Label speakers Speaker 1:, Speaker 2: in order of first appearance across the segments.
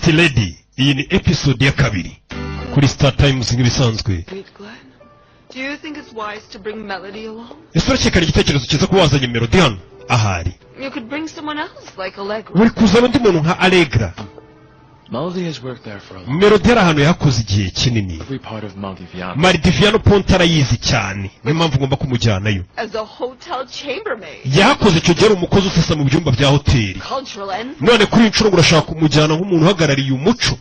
Speaker 1: First Lady, iyi ni episode ya kabiri kuri Star Times nk'ibisanzwe.
Speaker 2: Wait, Glenn. Do you think it's wise to bring Melody along?
Speaker 1: Ese urakeka ari igitekerezo cyiza kuba wazanye Melody hano ahari?
Speaker 2: You could bring someone else, like Allegra.
Speaker 1: Uri kuzana undi muntu nka Allegra.
Speaker 3: Melody has worked there for a long
Speaker 1: Melody hari ahantu yahakoze igihe kinini.
Speaker 3: Every part of Maldiviano.
Speaker 1: Maridiviano Ponte arayizi cyane, niyo mpamvu ugomba kumujyanayo.
Speaker 2: As a hotel chambermaid.
Speaker 1: Yahakoze icyo gihe ari umukozi usasa mu byumba bya hoteli.
Speaker 2: Cultural envoy.
Speaker 1: None kuri iyi nshuro ngo urashaka kumujyana nk'umuntu uhagarariye umuco.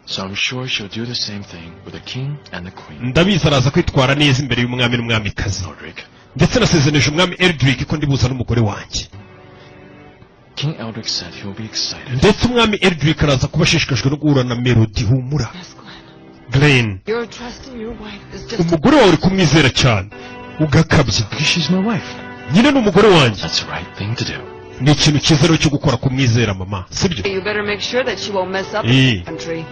Speaker 3: So I'm sure she'll do the same thing with the king and the queen.
Speaker 1: Ndabizi araza kwitwara neza imbere y'umwami n'umwamikazi.
Speaker 3: Eldrick.
Speaker 1: Ndetse nasezeneje umwami Eldrick ko ndibuza n'umugore wanjye.
Speaker 3: King Eldrick said he'll be excited.
Speaker 1: Ndetse umwami Eldrick araza kuba ashishikajwe no guhura na Melody, humura.
Speaker 2: Yes, Glenn.
Speaker 1: Glenn.
Speaker 2: Your trust in your wife is just
Speaker 1: Umugore wawe uri kumwizera cyane ugakabya.
Speaker 3: Because she's my wife.
Speaker 1: Nyine ni umugore wanjye.
Speaker 3: That's the right thing to do.
Speaker 1: Ni ikintu cyiza rero cyo gukora kumwizera mama, sibyo?
Speaker 2: You better make sure that she won't mess up
Speaker 1: Eh.
Speaker 2: the country.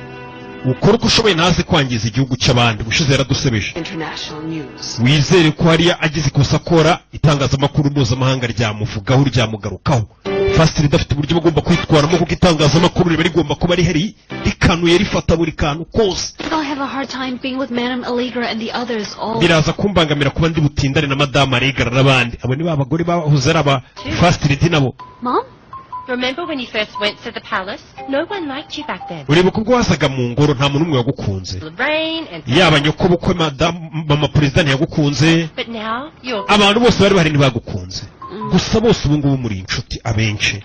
Speaker 1: Ukora uko ushoboye ntaze kwangiza igihugu cy'abandi, ubushize yaradusebeje.
Speaker 2: International news.
Speaker 1: Wizere ko hariya agize ikosa akora, itangazamakuru mpuzamahanga ryamuvugaho, ryamugarukaho. First Lady afite uburyo bagomba kwitwaramo, kuko itangazamakuru riba rigomba kuba rihari rikanuye, rifata buri kantu kose.
Speaker 4: I'll have a hard time being with Madame Allegra and the others all.
Speaker 1: Biraza kumbangamira kuba ndi butindane na Madamu Allegra n'abandi. Abo ni ba bagore bahoze ari aba First Lady nabo.
Speaker 4: Mom?
Speaker 5: Remember when you first went to the palace? No one liked you back then.
Speaker 1: Uribuka ubwo wazaga mu ngoro, nta muntu n'umwe wagukunze.
Speaker 5: Lorraine and
Speaker 1: Yaba nyoko bukwe madamu mama perezida ntiyagukunze.
Speaker 5: But now you're
Speaker 1: Abantu bose bari bahari ntibagukunze, gusa bose ubu ngubu muri inshuti abenshi.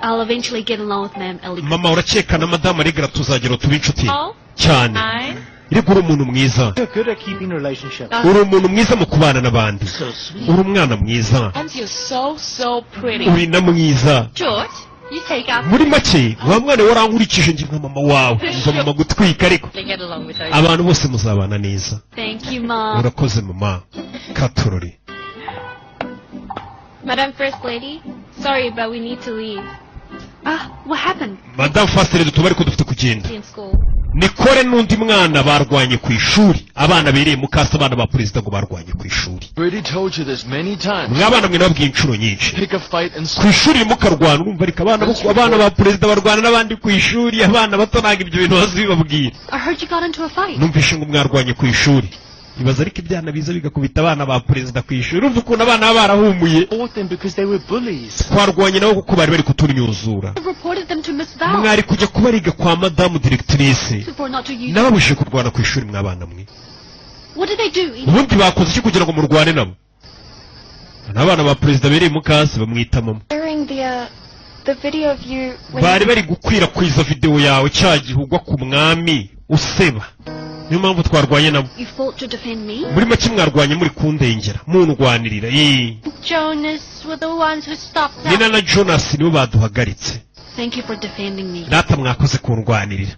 Speaker 4: I'll eventually get along with Madame Allegra.
Speaker 1: Mama, urakeka na Madamu Allegra tuzagera tuba inshuti cyane.
Speaker 5: Fine.
Speaker 1: Ariko uri umuntu mwiza.
Speaker 6: You're good at keeping relationships.
Speaker 1: Uri umuntu mwiza mu kubana n'abandi.
Speaker 6: So sweet.
Speaker 1: Uri umwana mwiza.
Speaker 7: And you're so, so pretty.
Speaker 1: Uri na mwiza.
Speaker 5: George, you take up
Speaker 1: Muri make wa mwana warankurikije njye nka mama wawe, umva mama gutwika ariko.
Speaker 5: to get along with those.
Speaker 1: Abantu bose muzabana neza.
Speaker 4: Thank you, Mom.
Speaker 1: Urakoze mama katorori.
Speaker 8: Madam First Lady, sorry, but we need to leave.
Speaker 4: Ah, what happened?
Speaker 1: Madamu First Lady, tuba ariko dufite kugenda.
Speaker 8: In school.
Speaker 1: Nicole n'undi mwana barwanye ku ishuri, abana bereye mukasa, abana ba perezida ngo barwanye ku ishuri.
Speaker 3: Already told you this many times.
Speaker 1: Mwabana mwe, nababwiye inshuro nyinshi.
Speaker 3: Pick a fight and
Speaker 1: Ku ishuri mukarwana, urumva ariko abana ba perezida barwana n'abandi ku ishuri, abana bato ntabwo ibyo bintu bazi bibabwira.
Speaker 4: I heard you got into a fight.
Speaker 1: Numvishe ngo mwarwanye ku ishuri. Ibaza ariko ibyana biza bigakubita abana ba perezida ku ishuri, urumva ukuntu abana baba barahumuye.
Speaker 6: Fought them because they were bullies.
Speaker 1: Twarwanye nabo kuko bari bari kutunyuzura.
Speaker 4: I reported them to Miss Val
Speaker 1: Mwari kujya kubariga kwa madamu directrice.
Speaker 4: for not to use.
Speaker 1: Nababujije kurwana ku ishuri, mwabana mwe.
Speaker 4: What did they do?
Speaker 1: Ubundi bakoze iki kugira ngo murwane nabo? N'abana ba perezida bereye mukasi bamwita mama.
Speaker 8: Airing the video of you when
Speaker 1: Bari bari gukwirakwiza videwo yawe cya gihe ugwa ku mwami useba, niyo mpamvu twarwanye nabo.
Speaker 4: You fought to defend me?
Speaker 1: Muri make mwarwanye muri kundengera, mundwanirira. Yee.
Speaker 8: Jonas were the ones who stopped us.
Speaker 1: Nina na Jonas nibo baduhagaritse.
Speaker 4: Thank you for defending me.
Speaker 1: Data, mwakoze kundwanirira,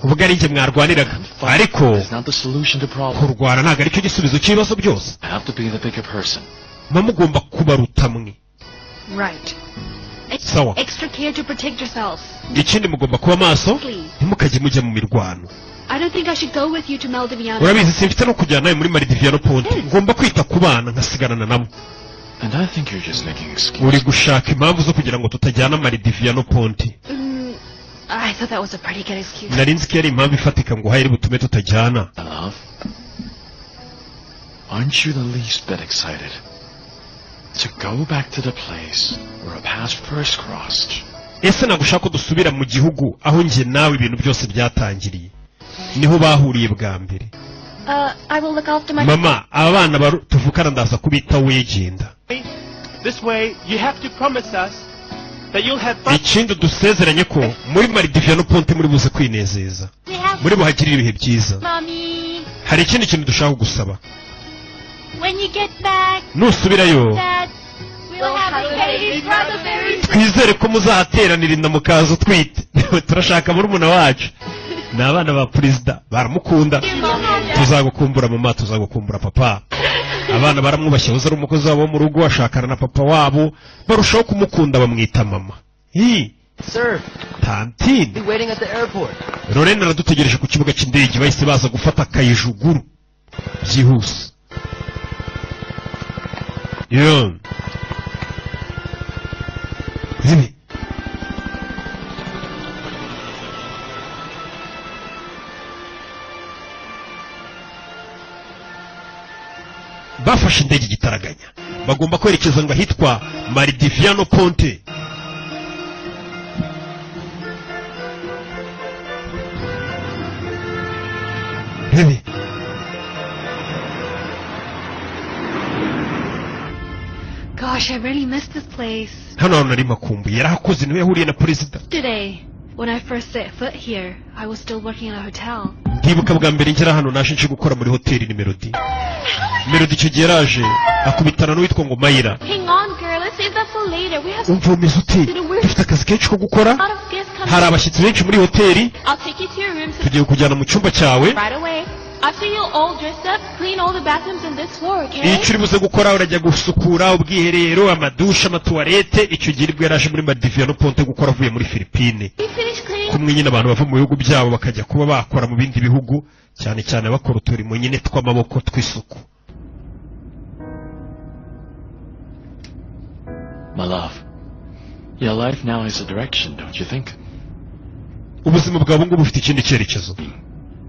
Speaker 1: ubwo ari njye mwarwaniraga ariko.
Speaker 3: Is not the solution to problems.
Speaker 1: Kurwana ntabwo aricyo gisubizo cy'ibibazo byose.
Speaker 3: I have to be the bigger person.
Speaker 1: Muba mugomba kubaruta mwe.
Speaker 2: Right.
Speaker 1: Sawa.
Speaker 4: Extra care to protect yourself.
Speaker 1: Ikindi mugomba kuba maso.
Speaker 4: Please.
Speaker 1: Ntimukajye mujya mu mirwano.
Speaker 4: I don't think I should go with you to Maldiviano.
Speaker 1: Urabizi simfite no kujyana nawe muri Maridiviano Ponte, ngomba kwita ku bana nkasigarana nabo.
Speaker 3: And I think you're just making excuses.
Speaker 1: Uri gushaka impamvu zo kugira ngo tutajyana Maridiviano Ponte.
Speaker 4: I thought that was a pretty good excuse.
Speaker 1: Nari nzi ko yari impamvu ifatika ngo uhayire butume tutajyana.
Speaker 3: My love, aren't you the least bit excited to go back to the place where our paths first crossed?
Speaker 1: Ese ntabwo ushaka ko dusubira mu gihugu aho njye nawe ibintu byose byatangiriye, niho bahuriye bwa mbere?
Speaker 8: I will look after my.
Speaker 1: Mama, aba bana tuvukana ndaza kubitaho, wegenda.
Speaker 6: This way, you have to promise us that you'll have fun.
Speaker 1: Ikindi dusezeranye ko muri Maridiviano Ponte muri buze kwinezeza,
Speaker 8: We have
Speaker 1: muri buhagirire ibihe byiza.
Speaker 8: Mommy.
Speaker 1: Hari ikindi kintu dushaka gusaba.
Speaker 8: When you get back,
Speaker 1: Nusubirayo,
Speaker 8: Dad, we'll have a baby brother very soon.
Speaker 1: Twizere ko muzahateranira inda mukaza utwite. Turashaka murumuna wacu. Ni abana ba perezida, baramukunda. Tuzagukumbura mama, tuzagukumbura papa. Abana baramwubashye, uza ari umukozi wabo wo mu rugo ashakana na papa wabo, barushaho kumukunda, bamwita mama. Hi.
Speaker 6: Sir,
Speaker 1: Tantine.
Speaker 6: be waiting at the airport.
Speaker 1: Lorene aradutegereje ku kibuga cy'indege. Bahise baza gufata akayijuguru byihuse yo. Ibi Bafashe indege igitaraganya, bagomba kwerekeza ngo ahitwa Maridiviano Ponte. Bebe.
Speaker 4: Gosh, I really miss this place.
Speaker 1: Hano hantu nari makumbuye, yarahakoze, niwe yahuriye na perezida.
Speaker 4: Today, when I first set foot here, I was still working at a hotel.
Speaker 1: Ndibuka bwa mbere ngera hano, naje nje gukora muri hoteli. Ni Melody. Melody icyo gihe yaraje akubitana n'uwitwa ngo Mayira.
Speaker 8: Hang on, girl. Let's save that for later. We have
Speaker 1: Umva, umeze ute? Dufite akazi kenshi ko gukora.
Speaker 8: a lot of guests coming.
Speaker 1: Hari abashyitsi benshi muri hoteli.
Speaker 8: I'll take you to your room
Speaker 1: Tugiye kujyana mu cyumba cyawe.
Speaker 8: right away. After you all dressed up, clean all the bathrooms on this floor, okay?
Speaker 1: Icyo uri buze gukora, urajya gusukura ubwiherero, amadushe, amatuwarete. Icyo gihe nibwo yaraje muri Madiviano Ponte gukora avuye muri Filipine.
Speaker 8: You finish cleaning.
Speaker 1: Kumwe nyine abantu bava mu bihugu byabo bakajya kuba bakora mu bindi bihugu, cyane cyane bakora uturimo nyine tw'amaboko tw'isuku.
Speaker 3: My love, your life now has a direction, don't you think?
Speaker 1: Ubuzima bwawe ngubu bufite ikindi cyerekezo,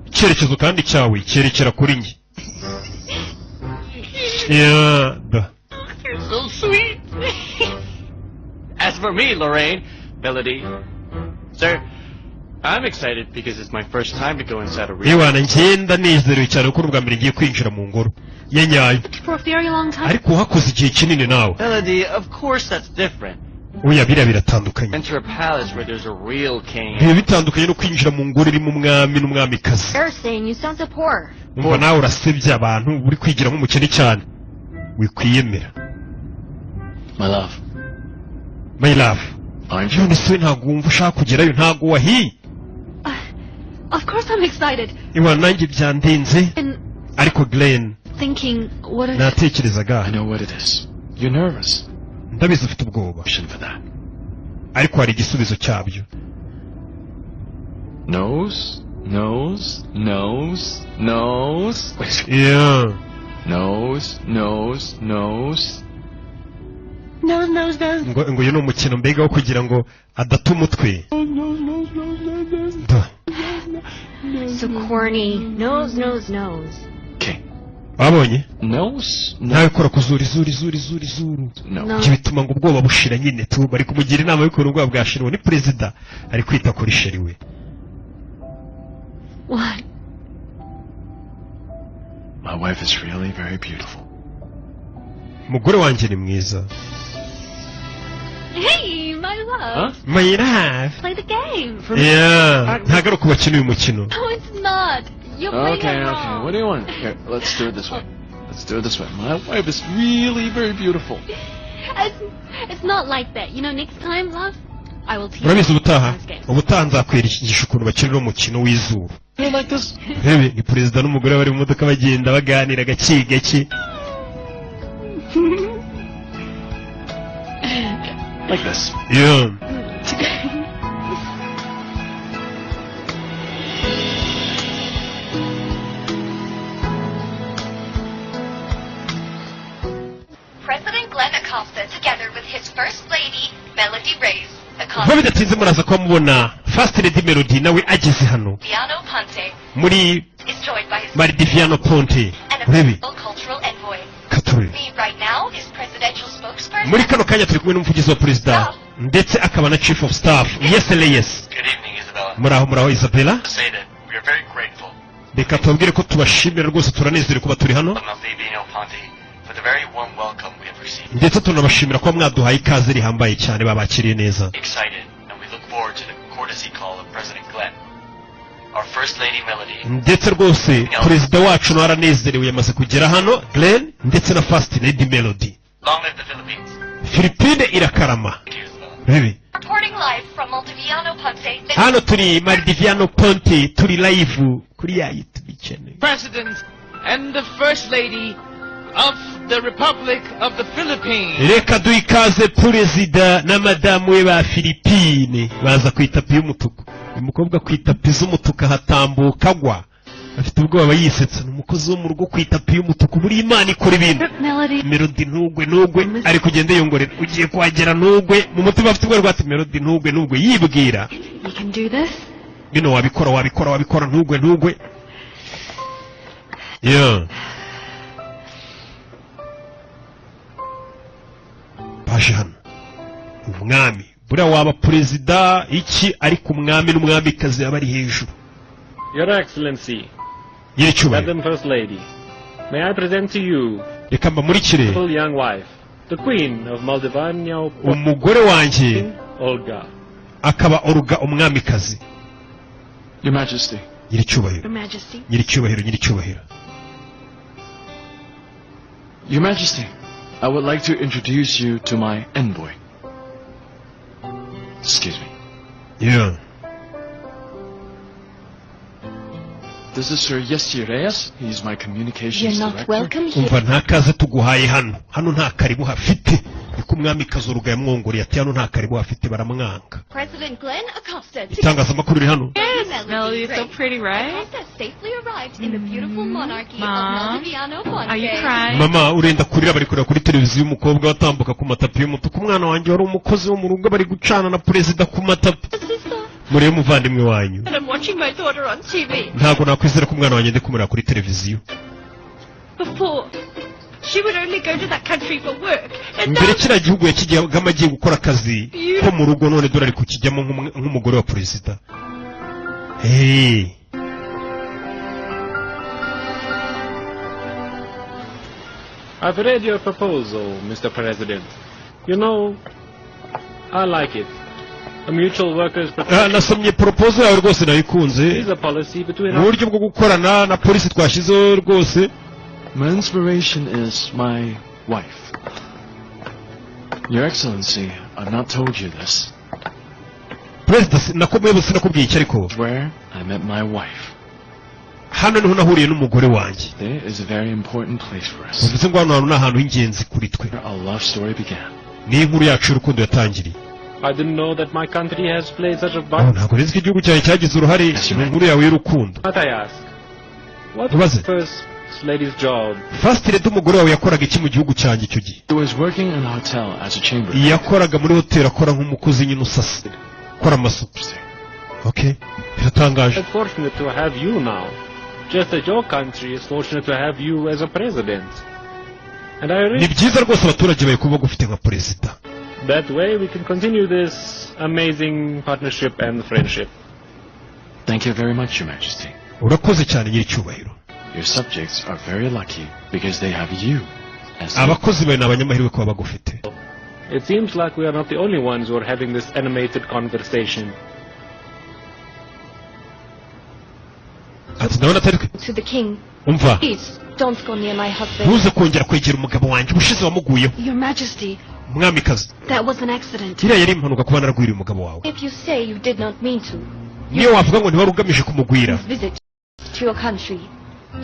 Speaker 1: icyerekezo kandi cyawe cyerekera kuri njye. Yeah, da.
Speaker 6: You're so sweet. As for me, Lorraine, Melody, sir, I'm excited because it's my first time to go inside a real.
Speaker 1: Yewana, ngenda nezerewe cyane kuko ubwa mbere ngiye kwinjira mu ngoro ya nyayo.
Speaker 4: For a very long time.
Speaker 1: Ariko uhakoze igihe kinini nawe.
Speaker 6: Melody, of course that's different.
Speaker 1: Oya, biriya biratandukanye.
Speaker 6: Enter a palace where there's a real king.
Speaker 1: Biba bitandukanye no kwinjira mu ngoro irimo umwami n'umwamikazi.
Speaker 8: Embarrassing. You sound so poor.
Speaker 1: Umva, nawe urasebya abantu, uri kwigira nk'umukene cyane, wikwiyemera.
Speaker 3: My love,
Speaker 1: My love.
Speaker 3: Aren't you?
Speaker 1: None se ntabwo wumva ushaka kugerayo? Ntabwo wahiye?
Speaker 4: Of course I'm excited.
Speaker 1: Iwa, nanjye byandenze.
Speaker 4: And
Speaker 1: Ariko Glenn,
Speaker 4: thinking, what if...
Speaker 1: natekerezaga.
Speaker 3: I know what it is. You're nervous.
Speaker 1: Ndabizi ufite ubwoba.
Speaker 3: Option for that.
Speaker 1: Ariko hari igisubizo cyabyo.
Speaker 3: Nose, nose, nose, nose. Wait a second.
Speaker 1: Yeah.
Speaker 3: Nose, nose, nose.
Speaker 6: Nose, nose, nose.
Speaker 1: Ngo uyu ni umukino mbega wo kugira ngo adata umutwe. Da.
Speaker 8: So corny. Nose, nose, nose.
Speaker 3: Okay.
Speaker 1: Babonye.
Speaker 3: Nose, no,
Speaker 1: Nawe kora ku zuru, izuru, izuru, izuru, izuru.
Speaker 3: no.
Speaker 4: No.
Speaker 1: Ibyo bituma ngo ubwoba bushira nyine tu. Bari kumugira inama y'ukuntu ubwoba bwashira. Uwo ni perezida, ari kwita kuri chéri we.
Speaker 4: What?
Speaker 3: My wife is really very beautiful.
Speaker 1: Umugore wanjye ni mwiza.
Speaker 4: Hey, my love.
Speaker 3: Huh?
Speaker 1: My love.
Speaker 4: Play the game.
Speaker 1: Yeah, ntabwo ari uko bakina uyu mukino.
Speaker 4: No, it's not. You're playing
Speaker 3: Okay,
Speaker 4: it
Speaker 3: okay.
Speaker 4: wrong.
Speaker 3: What do you want? Here, let's do it this way. Let's do it this way. My wife is really very beautiful.
Speaker 4: It's not like that. You know, next time, love, I will teach
Speaker 1: Urabizi,
Speaker 4: you
Speaker 1: ubutaha
Speaker 4: this game.
Speaker 1: ubutaha nzakwigisha ukuntu bakina uno mukino w'izuru.
Speaker 3: You like this?
Speaker 1: Rebe, ni perezida n'umugore bari mu modoka bagenda baganira gake gake.
Speaker 3: Like this.
Speaker 1: Yeah.
Speaker 5: President Glenn Acosta, together with his First Lady, Melody Reyes,
Speaker 1: Vuba
Speaker 5: Acosta
Speaker 1: bidatinze muraza kuba mubona First Lady Melody nawe ageze hano
Speaker 5: Viano Ponte,
Speaker 1: muri
Speaker 5: is joined by his
Speaker 1: Maridiviano Ponte.
Speaker 5: and
Speaker 1: Urebe.
Speaker 5: a cultural envoy.
Speaker 1: Katurebe.
Speaker 5: Me right now is presidential spokesperson.
Speaker 1: Muri kano kanya turi kumwe n'umuvugizi wa perezida ndetse akaba na chief of staff, Yes Reyes.
Speaker 9: Good evening, Isabella.
Speaker 1: Muraho, muraho, Isabella.
Speaker 9: To say that we are very grateful
Speaker 1: Reka tubabwire ko tubashimira rwose, turanezerewe kuba turi hano.
Speaker 9: to Maldiviano Ponte for the very warm welcome we have received.
Speaker 1: Ndetse tunabashimira kuba mwaduhaye ikaze rihambaye cyane, babakiriye neza.
Speaker 9: Excited, and we look forward to the courtesy call of President Glenn. Our First Lady Melody
Speaker 1: Ndetse rwose perezida wacu nawe aranezerewe, yamaze kugera hano, Glenn ndetse na First Lady Melody.
Speaker 9: Long live the Philippines.
Speaker 1: Philippine irakarama.
Speaker 9: Thank you, Isabella.
Speaker 1: Rebe.
Speaker 5: Reporting live from Maldiviano Ponte, this
Speaker 1: Hano turi Maridiviano Ponte, turi live kuri ya YouTube channel.
Speaker 6: President and the First Lady of the Republic of the Philippines.
Speaker 1: Reka duhe ikaze perezida na madamu we ba Filipine, baza ku itapi y'umutuku. Uyu mukobwa ku itapi z'umutuku ahatambuka agwa, afite ubwoba, yisetsa. Ni umukozi wo mu rugo ku itapi y'umutuku. Buri Imana ikora ibintu.
Speaker 4: Melody.
Speaker 1: Melody, ntugwe, ntugwe. Ari kugenda yongorera, ugiye kuhagera ntugwe. Mu mutima afite ubwoba ati: "Melody, ntugwe, ntugwe," yibwira.
Speaker 4: You can do this.
Speaker 1: Bino wabikora, wabikora, wabikora, ntugwe, ntugwe. Yeah. Baje hano, umwami buriya waba perezida iki, ariko umwami n'umwamikazi baba bari hejuru.
Speaker 10: Your Excellency,
Speaker 1: Nyiricyubahiro,
Speaker 10: Madam First Lady, may I present to you
Speaker 1: reka mbamurikire
Speaker 10: beautiful young wife, the Queen of Moldavania,
Speaker 1: umugore wanjye,
Speaker 10: Olga.
Speaker 1: akaba Oruga umwamikazi.
Speaker 3: Your Majesty.
Speaker 1: Nyiricyubahiro.
Speaker 4: Your Majesty.
Speaker 1: Nyiricyubahiro, nyiricyubahiro.
Speaker 3: Your Majesty, I would like to introduce you to my envoy. Excuse me.
Speaker 1: Yeah.
Speaker 3: This is Sir Yesti Reyes. He's my communications
Speaker 4: You're not
Speaker 3: director.
Speaker 4: welcome here.
Speaker 1: Umva, nta kaze tuguhaye hano. Hano nta karibu hafite. Niko umwamikazi Oruga yamwongoreye ati hano nta karibu hafite, baramwanga.
Speaker 5: President Glenn Acosta.
Speaker 1: Itangazamakuru riri hano.
Speaker 8: Yes, Melody is so pretty, right?
Speaker 5: Acosta safely arrived in the beautiful monarchy of
Speaker 8: Mom,
Speaker 5: Moldaviano Ponce.
Speaker 8: are you crying?
Speaker 1: Mama, urenda kurira? Bari kureba kuri televiziyo umukobwa watambuka ku matapi y'umutuku. Umwana wanjye wari umukozi wo mu rugo bari gucana na perezida ku matapi. Murebe umuvandimwe wanyu.
Speaker 8: And I'm watching my daughter on TV.
Speaker 1: Ntabwo nakwizera ko umwana wanjye ndi kumureba kuri televiziyo.
Speaker 8: Before, she would only go to that country for work. And
Speaker 1: Mbere
Speaker 8: now,
Speaker 1: kiriya gihugu yakijyagamo agiye gukora akazi ko mu rugo, none dore ari kukijyamo nk'umugore wa perezida. Hey.
Speaker 10: I've read your proposal, Mr. President. You know, I like it. A mutual workers'
Speaker 1: Ah,
Speaker 10: protection
Speaker 1: nasomye proposal yawe rwose, nayikunze.
Speaker 10: is a policy between
Speaker 1: Mu
Speaker 10: us.
Speaker 1: buryo bwo gukorana na polisi twashyizeho rwose.
Speaker 3: My inspiration is my wife. Your Excellency, I've not told you this.
Speaker 1: Perezida, nako muyobozi, sinakubwiye iki ariko.
Speaker 3: Where I met my wife.
Speaker 1: Hano niho nahuriye n'umugore wanjye.
Speaker 3: There is a very important place for us.
Speaker 1: Bivuze ngo hano hantu ni ahantu h'ingenzi kuri twe.
Speaker 3: Where our love story began.
Speaker 1: Niyo inkuru yacu y'urukundo yatangiriye.
Speaker 10: I didn't know that my country has played such a
Speaker 1: Oh,
Speaker 10: part.
Speaker 1: ntabwo nzi ko igihugu cyawe cyagize uruhare mu nkuru yawe y'urukundo.
Speaker 10: But I ask, what
Speaker 1: Was
Speaker 10: was
Speaker 1: it?
Speaker 10: the first lady's job?
Speaker 1: First Lady, umugore wawe yakoraga iki mu gihugu cyanjye icyo gihe?
Speaker 3: She was working in a hotel as a chamber.
Speaker 1: Yakoraga muri hoteli, akora nk'umukozi nyine usasa, akora amasuku. Okay, biratangaje.
Speaker 10: It's fortunate to have you now, just as your country is fortunate to have you as a president. And I
Speaker 1: Ni
Speaker 10: really
Speaker 1: byiza rwose abaturage bawe kuba bagufite nka perezida.
Speaker 10: That way we can continue this amazing partnership and friendship.
Speaker 3: Thank you very much, Your Majesty.
Speaker 1: Urakoze cyane, nyiricyubahiro.
Speaker 3: Your subjects are very lucky because they have you as their
Speaker 1: Abakozi bawe ni abanyamahirwe kuba bagufite.
Speaker 10: It seems like we are not the only ones who are having this animated conversation.
Speaker 1: Ati ndabona atari twe.
Speaker 5: To the king.
Speaker 1: Umva.
Speaker 5: Please, don't go near my husband.
Speaker 1: Ntuze kongera kwegera umugabo wanjye, ubushize wamuguyeho.
Speaker 4: Your Majesty,
Speaker 1: Umwamikazi,
Speaker 4: that was an accident.
Speaker 1: iriya yari impanuka kuba naragwiriye umugabo wawe.
Speaker 5: If you say you did not mean to,
Speaker 1: Niyo wavuga ngo ntiwari ugamije kumugwira.
Speaker 5: visit to your country.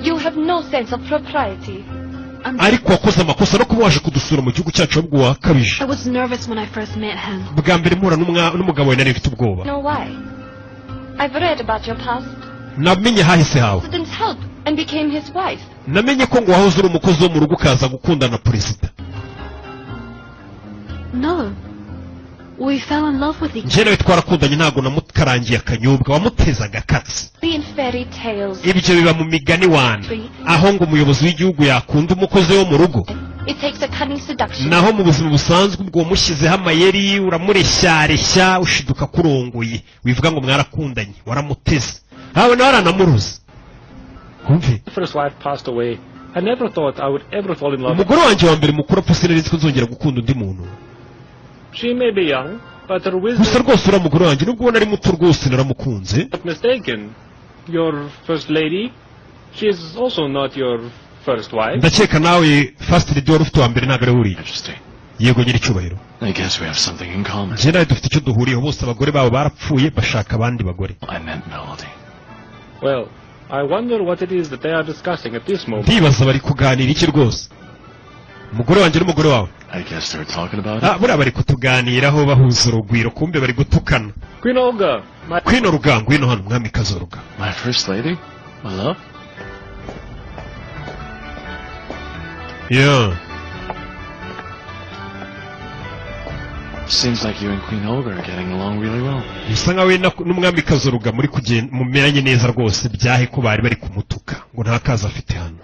Speaker 5: You have no sense of propriety.
Speaker 4: I'm
Speaker 1: Ariko wakoze amakosa no kuba waje kudusura mu gihugu cyacu, ahubwo wakabije.
Speaker 4: I was nervous when I first met him.
Speaker 1: Bwa mbere mpura n'umugabo wawe nari mfite ubwoba.
Speaker 5: Know why? I've read about your past.
Speaker 1: Namenye hahise hawe.
Speaker 5: President's help and became his wife.
Speaker 1: Namenye ko ngo wahoze uri umukozi wo mu rugo, ukaza gukundana na perezida.
Speaker 4: No. We fell in love with each
Speaker 1: Njye nawe twarakundanye, ntabwo namukarangiye akanyobwa, wamutezaga akatsi.
Speaker 5: Be in fairy tales.
Speaker 1: Ibyo biba mu migani wana, aho ngo umuyobozi w'igihugu yakunda umukozi wo mu rugo.
Speaker 5: It takes a cunning seduction.
Speaker 1: Naho mu buzima busanzwe, ubwo wamushyizeho amayeri, uramureshyareshya, ushiduka kurongoye. Wivuga ngo mwarakundanye, waramuteze, hawe nawe aranamuruzi, wumve.
Speaker 10: My first wife passed away. I never thought I would ever fall in love.
Speaker 1: Umugore wanjye wa mbere mukuru apfa, sinari nzi ko nzongera gukunda undi muntu.
Speaker 10: She may be young, but her wisdom
Speaker 1: Gusa rwose uriya mugore wanjye, nubwo ubona ari muto, rwose naramukunze.
Speaker 10: Not mistaken. Your first lady, she is also not your first wife.
Speaker 1: Ndakeka nawe first lady wari ufite wa mbere ntabwo ari uriya. Yego, nyiricyubahiro.
Speaker 3: I guess we have something in common.
Speaker 1: Njye nawe dufite icyo duhuriyeho, bose abagore babo barapfuye bashaka abandi bagore.
Speaker 3: I meant Melody.
Speaker 10: Well, I wonder what it is that they are discussing at this moment.
Speaker 1: Ndibaza bari kuganira iki rwose, umugore wanjye n'umugore wawe.
Speaker 3: I guess they were talking about
Speaker 1: Ah,
Speaker 3: it.
Speaker 1: buriya bari kutuganiraho bahuza urugwiro, kumbe bari gutukana.
Speaker 10: Queen Olga, my
Speaker 1: Queen Olga, ngwino hano, mwamikazi Olga.
Speaker 3: My first lady? My love?
Speaker 1: Yeah.
Speaker 3: Seems like you and Queen Olga are getting along really well.
Speaker 1: Bisa nkaho we n'umwamikazi Olga muri kugenda mumeranye neza rwose. Byahe ko bari bari kumutuka ngo nta kazi afite hano.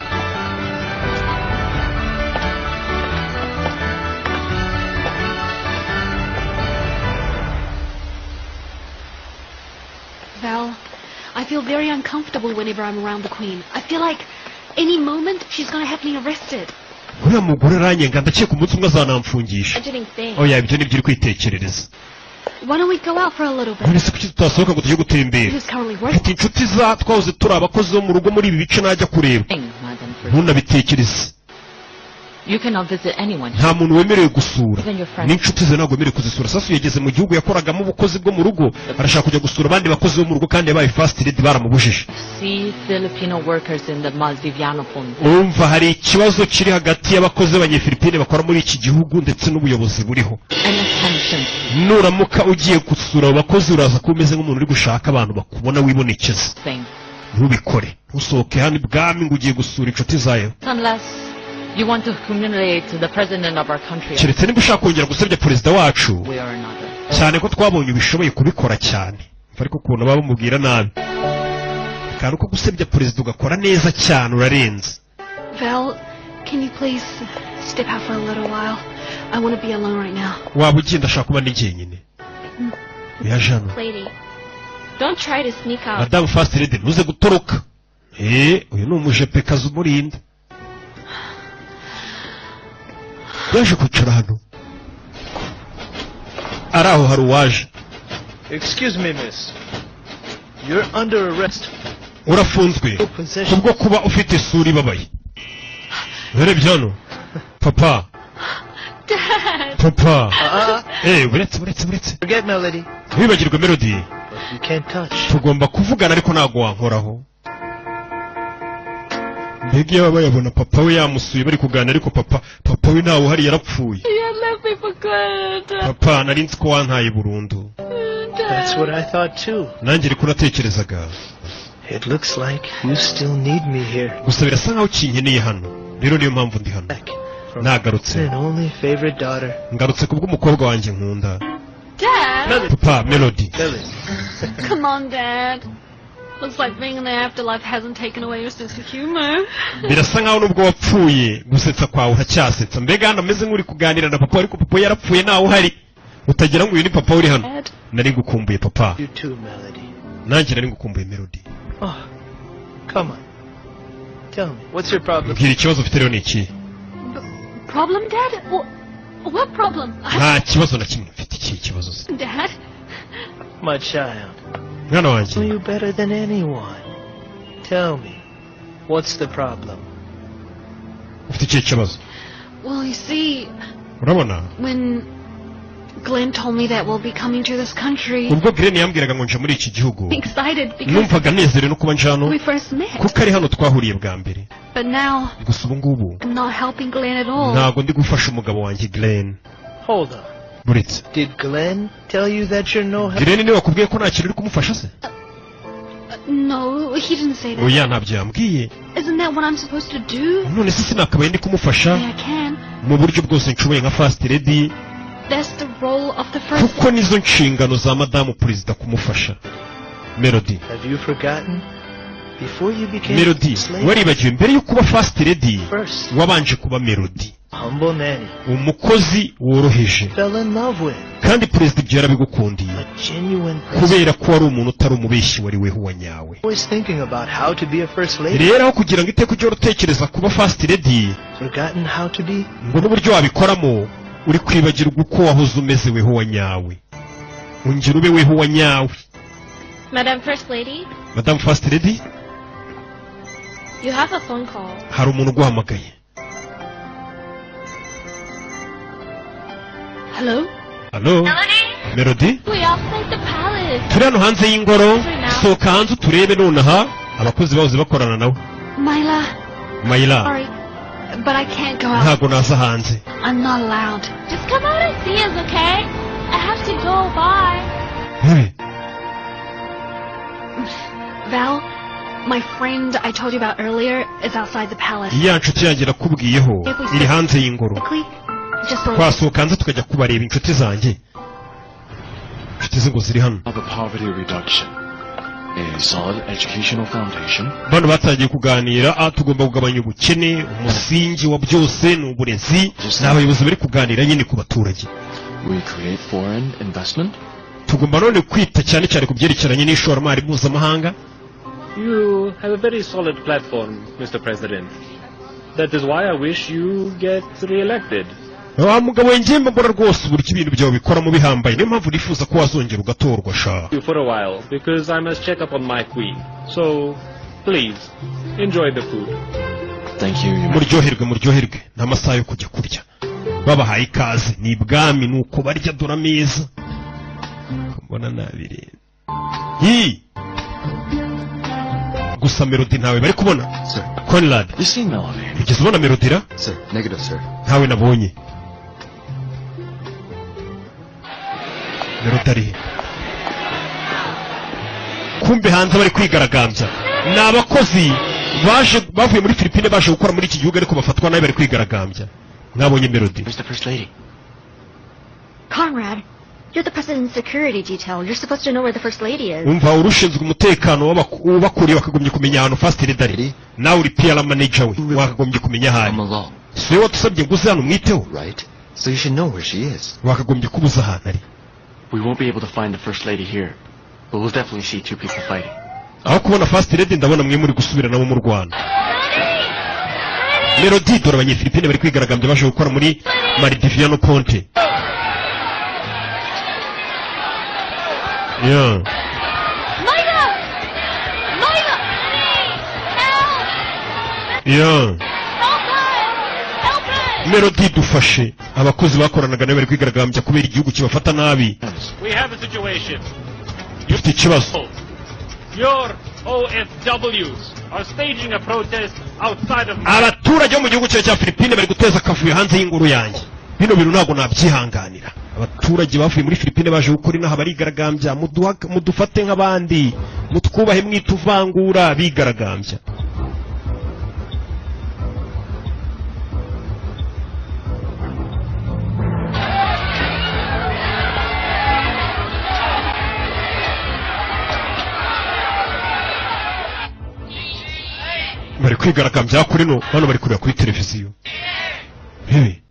Speaker 4: Val, I feel very uncomfortable whenever I'm around the Queen. I feel like any moment she's gonna have me arrested.
Speaker 1: Uriya mugore aranyenga, ndakeka umunsi umwe azanamfungisha.
Speaker 8: I didn't think.
Speaker 1: Oya, ibyo nibyo uri kwitekerereza.
Speaker 4: Why don't we go out for a little bit?
Speaker 1: None se kuki tutasohoka ngo tujye gutembera?
Speaker 4: Who's currently working?
Speaker 1: Mfite inshuti za twahoze turi abakozi bo mu rugo muri ibi bice, najya kureba.
Speaker 7: Madam First.
Speaker 1: Ntunabitekereze.
Speaker 7: You cannot visit anyone.
Speaker 1: Nta muntu wemerewe gusura.
Speaker 7: Even your friends.
Speaker 1: N'inshuti ze ntabwo wemerewe kuzisura. Sasu yageze mu gihugu yakoragamo ubukozi bwo mu rugo, arashaka kujya gusura abandi bakozi bo mu rugo kandi yabaye first lady, baramubujije.
Speaker 7: See Filipino workers in the Maldiviano Ponte.
Speaker 1: Umva, hari ikibazo kiri hagati y'abakozi b'Abanyefilipine bakora muri iki gihugu ndetse n'ubuyobozi buriho.
Speaker 7: And attention.
Speaker 1: Nuramuka ugiye gusura abo bakozi, uraza kuba umeze nk'umuntu uri gushaka abantu bakubona wibonekeza.
Speaker 7: Thing.
Speaker 1: Ntubikore, ntusohoke hano ibwami ngo ugiye gusura inshuti zayo.
Speaker 7: Unless you want to humiliate the president of our country.
Speaker 1: Keretse niba ushaka kongera gusebya perezida wacu.
Speaker 7: Way or another.
Speaker 1: Cyane ko twabonye ubishoboye kubikora cyane. Ariko ukuntu baba bamubwira nabi, akantu ko gusebya perezida ugakora neza cyane, urarenze.
Speaker 4: Val, can you please step out for a little while? I want to be alone right now.
Speaker 1: Waba ugenda, ashaka kuba ndi jyenyine. Yaje hano.
Speaker 8: Lady, don't try to sneak out.
Speaker 1: Madamu first lady, ntuze gutoroka. Uyu ni umujepekazi umurinda. Yaje kwicara hano, ari aho hari uwaje.
Speaker 11: Excuse me, miss. You're under arrest.
Speaker 1: Urafunzwe kubwo kuba ufite isura ibabaye. Urebye hano, papa.
Speaker 4: Dad!
Speaker 1: Papa.
Speaker 11: Uh-uh.
Speaker 1: Buretse, buretse, buretse.
Speaker 11: Forget Melody.
Speaker 1: Ntiwibagirwe Melody.
Speaker 11: But you can't touch.
Speaker 1: Tugomba kuvugana, ariko ntabwo wankoraho. Mbega iyo baba bayabona papa we yamusuye, bari kuganira, ariko papa we ntawe uhari, yarapfuye.
Speaker 8: You left me for good.
Speaker 1: Papa, nari nzi ko wantaye burundu.
Speaker 11: That's what I thought too.
Speaker 1: Nanjye ariko natekerezaga.
Speaker 11: It looks like you still need me here.
Speaker 1: Gusa birasa nkaho ukinkeneye hano, rero niyo mpamvu ndi hano, nagarutse.
Speaker 11: And only favorite daughter.
Speaker 1: Ngarutse kubw'umukobwa wanjye nkunda.
Speaker 4: Dad!
Speaker 1: Papa, Melody.
Speaker 11: Melody.
Speaker 4: Come on, Dad. Looks like being in the afterlife hasn't taken away your sense of humor.
Speaker 1: Birasa nkaho nubwo wapfuye, gusetsa kwawe uracyasetsa. Mbega hano ameze nk'uri kuganira na papa, ariko papa yarapfuye, ntawe uhari, utagira ngo uyu ni papa uri hano.
Speaker 4: Dad.
Speaker 1: Nari ngukumbuye, papa.
Speaker 11: You too, Melody.
Speaker 1: Nanjye nari ngukumbuye, Melody.
Speaker 11: Oh, come on. Tell me, what's your problem?
Speaker 1: Mbwira, ikibazo ufite rero ni iki?
Speaker 4: Problem, Dad? What problem?
Speaker 1: Nta kibazo na kimwe mfite. Iki kibazo se?
Speaker 4: Dad?
Speaker 11: My child.
Speaker 1: Mwana wanjye.
Speaker 11: Know you better than anyone. Tell me, what's the problem?
Speaker 1: Ufite ikihe kibazo?
Speaker 4: Well, you see,
Speaker 1: Urabona,
Speaker 4: when Glenn told me that we'll be coming to this country,
Speaker 1: ubwo Glenn yambwiraga ngo nje muri iki gihugu,
Speaker 4: excited because
Speaker 1: numvaga nezerewe no kuba nje hano
Speaker 4: we first met.
Speaker 1: kuko ari hano twahuriye bwa mbere.
Speaker 4: But now,
Speaker 1: Gusa ubu ngubu
Speaker 4: I'm not helping Glenn at all.
Speaker 1: ntabwo ndi gufasha umugabo wanjye Glenn.
Speaker 11: Hold on.
Speaker 1: Buretse.
Speaker 11: Did Glenn tell you that you're no help?
Speaker 1: Glenn niwe wakubwiye ko nta kintu uri kumufasha se?
Speaker 4: No, he didn't say that.
Speaker 1: Oya, ntabyo yambwiye.
Speaker 4: Isn't that what I'm supposed to do?
Speaker 1: None se sinakabaye ndi kumufasha
Speaker 4: Yeah, I can.
Speaker 1: mu buryo bwose nshoboye nka first lady?
Speaker 4: That's the role of the first.
Speaker 1: Kuko nizo nshingano za madamu perezida kumufasha, Melody.
Speaker 11: Have you forgotten? Before you became
Speaker 1: Melody,
Speaker 11: slave,
Speaker 1: waribagiwe, mbere yo kuba first lady
Speaker 11: first,
Speaker 1: wabanje kuba Melody,
Speaker 11: humble nanny,
Speaker 1: umukozi woroheje.
Speaker 11: Fell in love with
Speaker 1: Kandi perezida ibyo yarabigukundiye
Speaker 11: a genuine person.
Speaker 1: kubera ko wari umuntu utari umubeshyi, wari weho wa nyawe.
Speaker 11: Always thinking about how to be a first lady.
Speaker 1: Rero aho kugira ngo iteka ujye uhora utekereza kuba first lady
Speaker 11: Forgotten how to be
Speaker 1: ngo n'uburyo wabikoramo, uri kwibagirwa uko wahoze umeze weho wa nyawe. Ongera ube weho wa nyawe.
Speaker 8: Madam First Lady,
Speaker 1: Madamu first lady,
Speaker 8: you have a phone call.
Speaker 1: hari umuntu uguhamagaye.
Speaker 4: Hello?
Speaker 1: Halo, Melody.
Speaker 8: We outside the palace.
Speaker 1: Turi hano hanze y'ingoro, sohoka hanze uturebe nonaha. Abakozi bahoze bakorana nawe.
Speaker 4: Myla,
Speaker 1: Mayila.
Speaker 4: Sorry, but I can't go out.
Speaker 1: Ntago naza hanze.
Speaker 4: I'm not allowed.
Speaker 8: Just come out and see us, okay? I have to go. Bye.
Speaker 1: Hey,
Speaker 4: Val, my friend I told you about earlier is outside the palace.
Speaker 1: Ya nshuti yanjye nakubwiyeho iri hanze y'ingoro.
Speaker 4: Quickly, just a
Speaker 1: Twasohoka hanze tukajya kubareba, inshuti zanjye, inshuti ze ngo ziri hano.
Speaker 3: Of a poverty reduction, a solid educational foundation,
Speaker 1: Bano batangiye kuganira, tugomba kugabanya ubukene, umusingi wa byose ni uburezi. Ni abayobozi bari kuganira nyine ku baturage.
Speaker 3: We create foreign investment,
Speaker 1: Tugomba none kwita cyane cyane ku byerekeranye n'ishoramari mpuzamahanga.
Speaker 10: You have a very solid platform, Mr. President. That is why I wish you get re-elected.
Speaker 1: Wa mugabo we, njye mbona rwose uburyo ibintu byawe bikoramo bihambaye, niyo mpamvu nifuza ko wazongera ugatorwa sha.
Speaker 10: You for a while, because I must check up on my queen. So, please, enjoy the food.
Speaker 3: Thank you, Your
Speaker 1: Muryoherwe, muryoherwe. Ni amasaha yo kujya kurya, babahaye ikaze ni ibwami, ni uko barya. Dore ameza mbona nabireba hi gusa Melody ntawe bari kubona.
Speaker 12: Sir.
Speaker 1: Conrad.
Speaker 3: You seen Melody?
Speaker 1: Ugeze ubona Melody ra?
Speaker 12: Sir, negative, sir.
Speaker 1: Ntawe nabonye. Melody ari he? Kumbe hanze bari kwigaragambya, ni abakozi baje bavuye muri Filipine baje gukora muri iki gihugu, ariko bafatwa nabi, bari kwigaragambya. Mwabonye Melody?
Speaker 6: Where's the First Lady?
Speaker 5: Conrad, you're the president's security detail. You're supposed to know where the first lady is.
Speaker 1: Umva, urushinzwe umutekano w'abakuriye, wakagombye kumenya ahantu first lady ari. Nawe uri PR manager we, wakagombye kumenya ahantu. Si wowe wadusabye ngo uze hano umwiteho?
Speaker 12: Right? So you should know where she is.
Speaker 1: Wakagombye kuba uzi ahantu ari.
Speaker 6: We won't be able to find the First Lady here, but we'll definitely see two people fighting.
Speaker 1: Aho kubona first lady, ndabona mwe muri gusubiranamo mu Rwanda. Melody, dore abanyefilipine bari kwigaragambya baje gukora muri Maridiviano Ponte. Yeah.
Speaker 8: Myra! Myra! Help!
Speaker 1: Yeah.
Speaker 8: Help us! Help us!
Speaker 1: Melody, dufashe. Abakozi bakoranaga nabo bari kwigaragambya kubera igihugu kibafata nabi.
Speaker 10: We have a situation.
Speaker 1: Dufite ikibazo.
Speaker 10: Your OFWs are staging a protest outside of my...
Speaker 1: Abaturage bo mu gihugu cyawe cya Filipine bari guteza akavuyo hanze y'ingoro yanjye. Bino bintu ntabwo nabyihanganira. Abaturage bavuye muri Filipine baje gukora inaha barigaragambya. Mudufate nk'abandi, mutwubahe, mwituvangura, bigaragambya. Bari kwigaragambya kuri no hano, bari kureba kuri televiziyo. Hehe,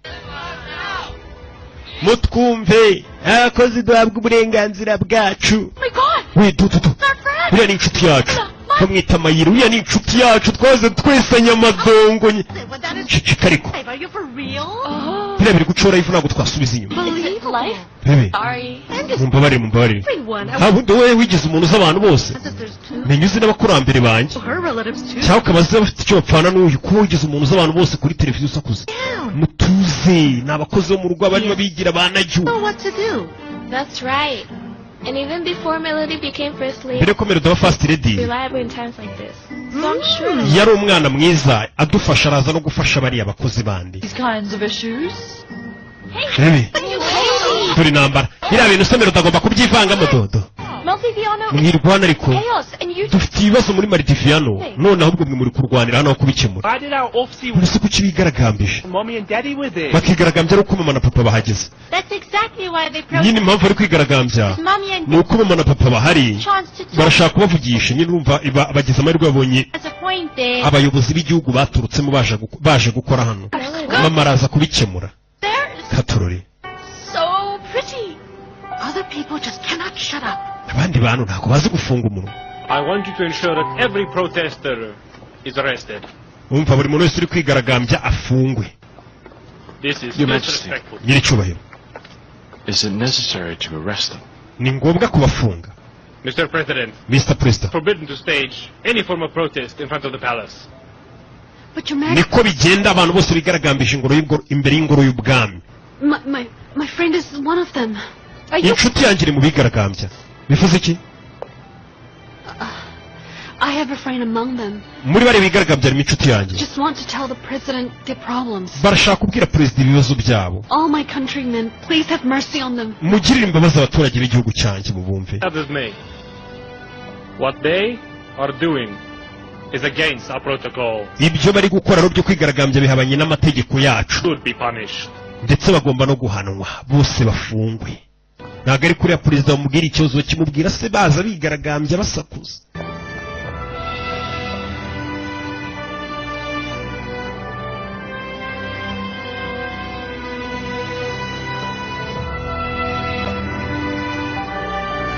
Speaker 1: mutwumve, abakozi duhabwa uburenganzira bwacu.
Speaker 4: Oh my God!
Speaker 1: We dududu.
Speaker 4: It's our friend!
Speaker 1: Uriya ni inshuti yacu, bamwita Mayiro. Uriya ni inshuti yacu, twaze twesanye amadongo. Ceceka ariko.
Speaker 4: Are you for real? Oh.
Speaker 1: Biriya biri gucora ivu, ntabwo twasubiza inyuma.
Speaker 4: Believe life?
Speaker 1: Bebe.
Speaker 4: Sorry.
Speaker 1: Mumbabarire, mumbabarire.
Speaker 4: Everyone.
Speaker 1: Nta bundi wowe wigize umuntu uzi abantu bose, menya uzi n'abakurambere banjye
Speaker 4: Her relatives too.
Speaker 1: cyangwa ukaba uzi bafite icyo bapfana n'uyu, kuba wigize umuntu uzi abantu bose kuri televiziyo usakuza. Mutuze, ni abakozi bo mu rugo barimo bigira ba najyu.
Speaker 5: Know what to do.
Speaker 8: That's right. And even before Melody became First Lady,
Speaker 1: Mbere ko Melody aba first lady,
Speaker 8: reliable in times like this. So I'm sure that
Speaker 1: yari umwana mwiza, adufasha, araza no gufasha bariya bakozi bandi.
Speaker 2: These kinds of issues.
Speaker 1: Rebe, turi intambara, biriya bintu se Melody agomba kubyivangamo? Dodo.
Speaker 5: Maldiviano
Speaker 1: Mwirwana ariko.
Speaker 5: chaos, and you
Speaker 1: Dufite ibibazo muri Maridiviano, none ahubwo mwe muri kurwanira hano aho kubikemura.
Speaker 10: Why did our off-sea
Speaker 1: Uretse kuki bigaragambije?
Speaker 10: Mommy and Daddy were there?
Speaker 1: Bakigaragambya ari uko mama na papa bahageze.
Speaker 5: That's exactly why they
Speaker 1: Nyine impamvu bari kwigaragambya
Speaker 5: Mommy and
Speaker 1: ni uko mama na papa bahari,
Speaker 5: chance to talk
Speaker 1: barashaka kubavugisha. Nyine urumva bagize amahirwe, babonye
Speaker 5: disappointed.
Speaker 1: abayobozi b'igihugu baturutsemo baje gukora hano. Mama araza kubikemura.
Speaker 5: They're
Speaker 1: Katurore.
Speaker 5: so pretty.
Speaker 4: Other people just cannot shut up.
Speaker 1: Abandi bantu ntabwo bazi gufunga umunwa.
Speaker 10: I want you to ensure that every protester is arrested.
Speaker 1: Umva, buri muntu wese uri kwigaragambya afungwe.
Speaker 10: This is
Speaker 3: Your Majesty.
Speaker 10: disrespectful.
Speaker 1: Nyiricyubahiro.
Speaker 3: Is it necessary to arrest them?
Speaker 1: Ni ngombwa kubafunga?
Speaker 10: Mr. President,
Speaker 1: Mr. President.
Speaker 10: forbidden to stage any form of protest in front of the palace.
Speaker 4: But Your Majesty,
Speaker 1: Niko bigenda, abantu bose bigaragambije ingoro imbere y'ingoro y'ubwami.
Speaker 4: my friend is one of them. Are you?
Speaker 1: Inshuti yanjye iri mu bigaragambya. Bivuze iki?
Speaker 4: I have a friend among them.
Speaker 1: Muri bariya bigaragambya harimo inshuti yanjye.
Speaker 4: Just want to tell the president their problems.
Speaker 1: Barashaka kubwira perezida ibibazo byabo.
Speaker 4: All my countrymen, please have mercy on them.
Speaker 1: Mugirire imbabazi abaturage b'igihugu cyanjye, mubumve.
Speaker 10: Others may. What they are doing is against our protocol.
Speaker 1: Ibyo bari gukora rero byo kwigaragambya bihabanye n'amategeko yacu.
Speaker 10: Should be punished.
Speaker 1: Ndetse bagomba no guhanwa, bose bafungwe. Ntabwo ari kuriya perezida bamubwira ikibazo, bakimubwira se baza bigaragambya basakuza.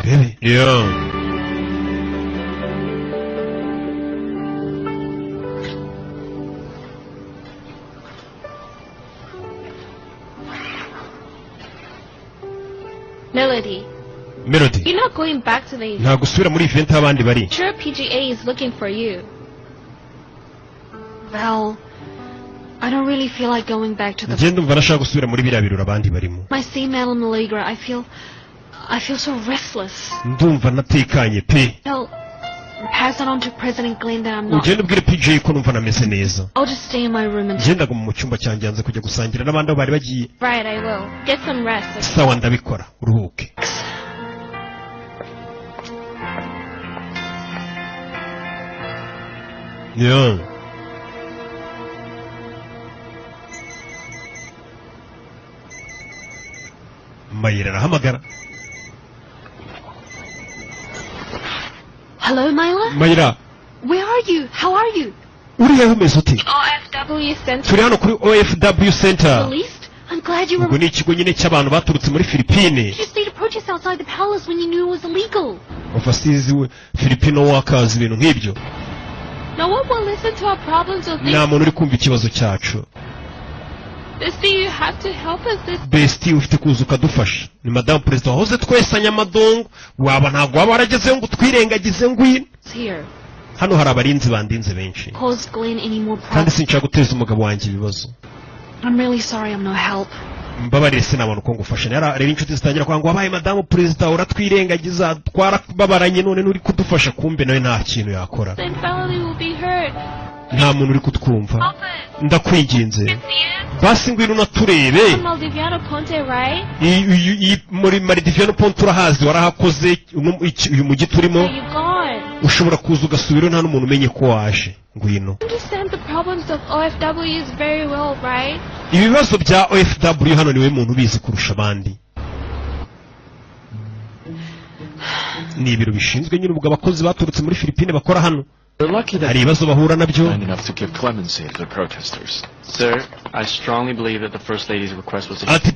Speaker 1: Rebe yeah.
Speaker 8: Melody.
Speaker 1: Melody.
Speaker 8: You're not going back to the event.
Speaker 1: Ntabwo usubira muri event aho abandi bari.
Speaker 8: Sure, PGA is looking for you.
Speaker 4: Well, I don't really feel like going back to the.
Speaker 1: Njye ndumva nashaka gusubira muri biriya birori abandi barimo.
Speaker 4: I see Madame Allegra. I feel so restless.
Speaker 1: Ndumva natekanye pe.
Speaker 4: I'll pass it on to President Glenn that I'm not.
Speaker 1: Ugende ubwire PJ ko numva nameze neza.
Speaker 4: I'll just stay in my room and.
Speaker 1: Njye ndaguma mu cyumba cyanjye yanze kujya gusangira n'abandi aho bari bagiye.
Speaker 8: Right, I will. Get some rest. Okay?
Speaker 1: Sawa ndabikora uruhuke. Yeah. Mayira arahamagara.
Speaker 4: Hello, Myla?
Speaker 1: Mayira.
Speaker 4: Where are you? How are you?
Speaker 1: Uri hehe umeze ute?
Speaker 8: OFW Center.
Speaker 1: Turi hano kuri OFW Center.
Speaker 4: Released? I'm glad you were.
Speaker 1: Ubwo ni ikigo nyine cy'abantu baturutse muri Filipine.
Speaker 4: You stayed to protest outside the palace when you knew it was illegal.
Speaker 1: Overseas Filipino workers ibintu nk'ibyo.
Speaker 8: No one will listen to our problems or think.
Speaker 1: Nta muntu uri kumva ikibazo cyacu.
Speaker 8: Bestie, you have to help us this.
Speaker 1: Bestie, ufite kuza ukadufasha. Ni Madame Perezida wahoze twesanya amadongo, waba ntabwo waba waragezeyo ngo twirengagize ngwino.
Speaker 4: Here.
Speaker 1: Hano hari abarinzi bandinze benshi.
Speaker 4: Cause Glenn any more
Speaker 1: Kandi
Speaker 4: problems.
Speaker 1: sinshaka guteza umugabo wanjye ibibazo.
Speaker 4: I'm really sorry I'm no help.
Speaker 1: Mbabarire sinabona uko ngufasha. Rero inshuti zitangira kwanga wabaye Madame Perezida uratwirengagiza twarababaranye none nuri kudufasha kumbe nawe nta kintu yakora.
Speaker 8: Then family will be hurt.
Speaker 1: Nta muntu uri kutwumva. Ndakwinginze. Basi ngwino unaturebe.
Speaker 8: Maldiviano Ponte, right?
Speaker 1: Muri Maldiviano Ponte urahazi warahakoze uyu mujyi turimo. Ushobora kuza ugasubira nta n'umuntu umenye ko waje. Ngwino.
Speaker 8: Understand the problems of OFWs very well, right?
Speaker 1: Ibibazo bya OFW hano niwe muntu ubizi kurusha abandi. Ni ibiro bishinzwe nyine ubwo abakozi baturutse muri Filipine bakora hano. Hari ibibazo bahura nabyo.
Speaker 6: Sir, I strongly believe that the First Lady's request was
Speaker 1: Ati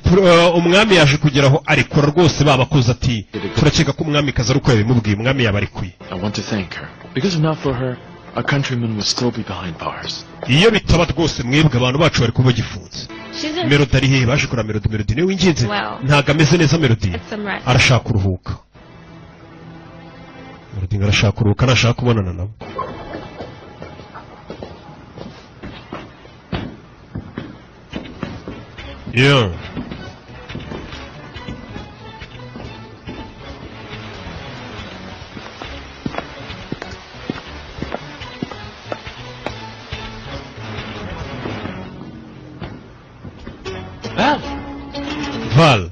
Speaker 1: umwami yaje kugeraho arekura rwose babakoze ati turakeka ko umwami kaza ari uko yabimubwiye umwami yabarekuye.
Speaker 3: I want to thank her because if not for her, our countrymen would still be behind bars.
Speaker 1: Iyo bitaba rwose mwebwe abantu bacu bari kuba gifunze. Melody ari hehe? Baje kureba Melody. Melody niwe winginze. Ntago ameze neza Melody. Arashaka kuruhuka. Melody arashaka kuruhuka arashaka kubonana nabo. Yeah. Val.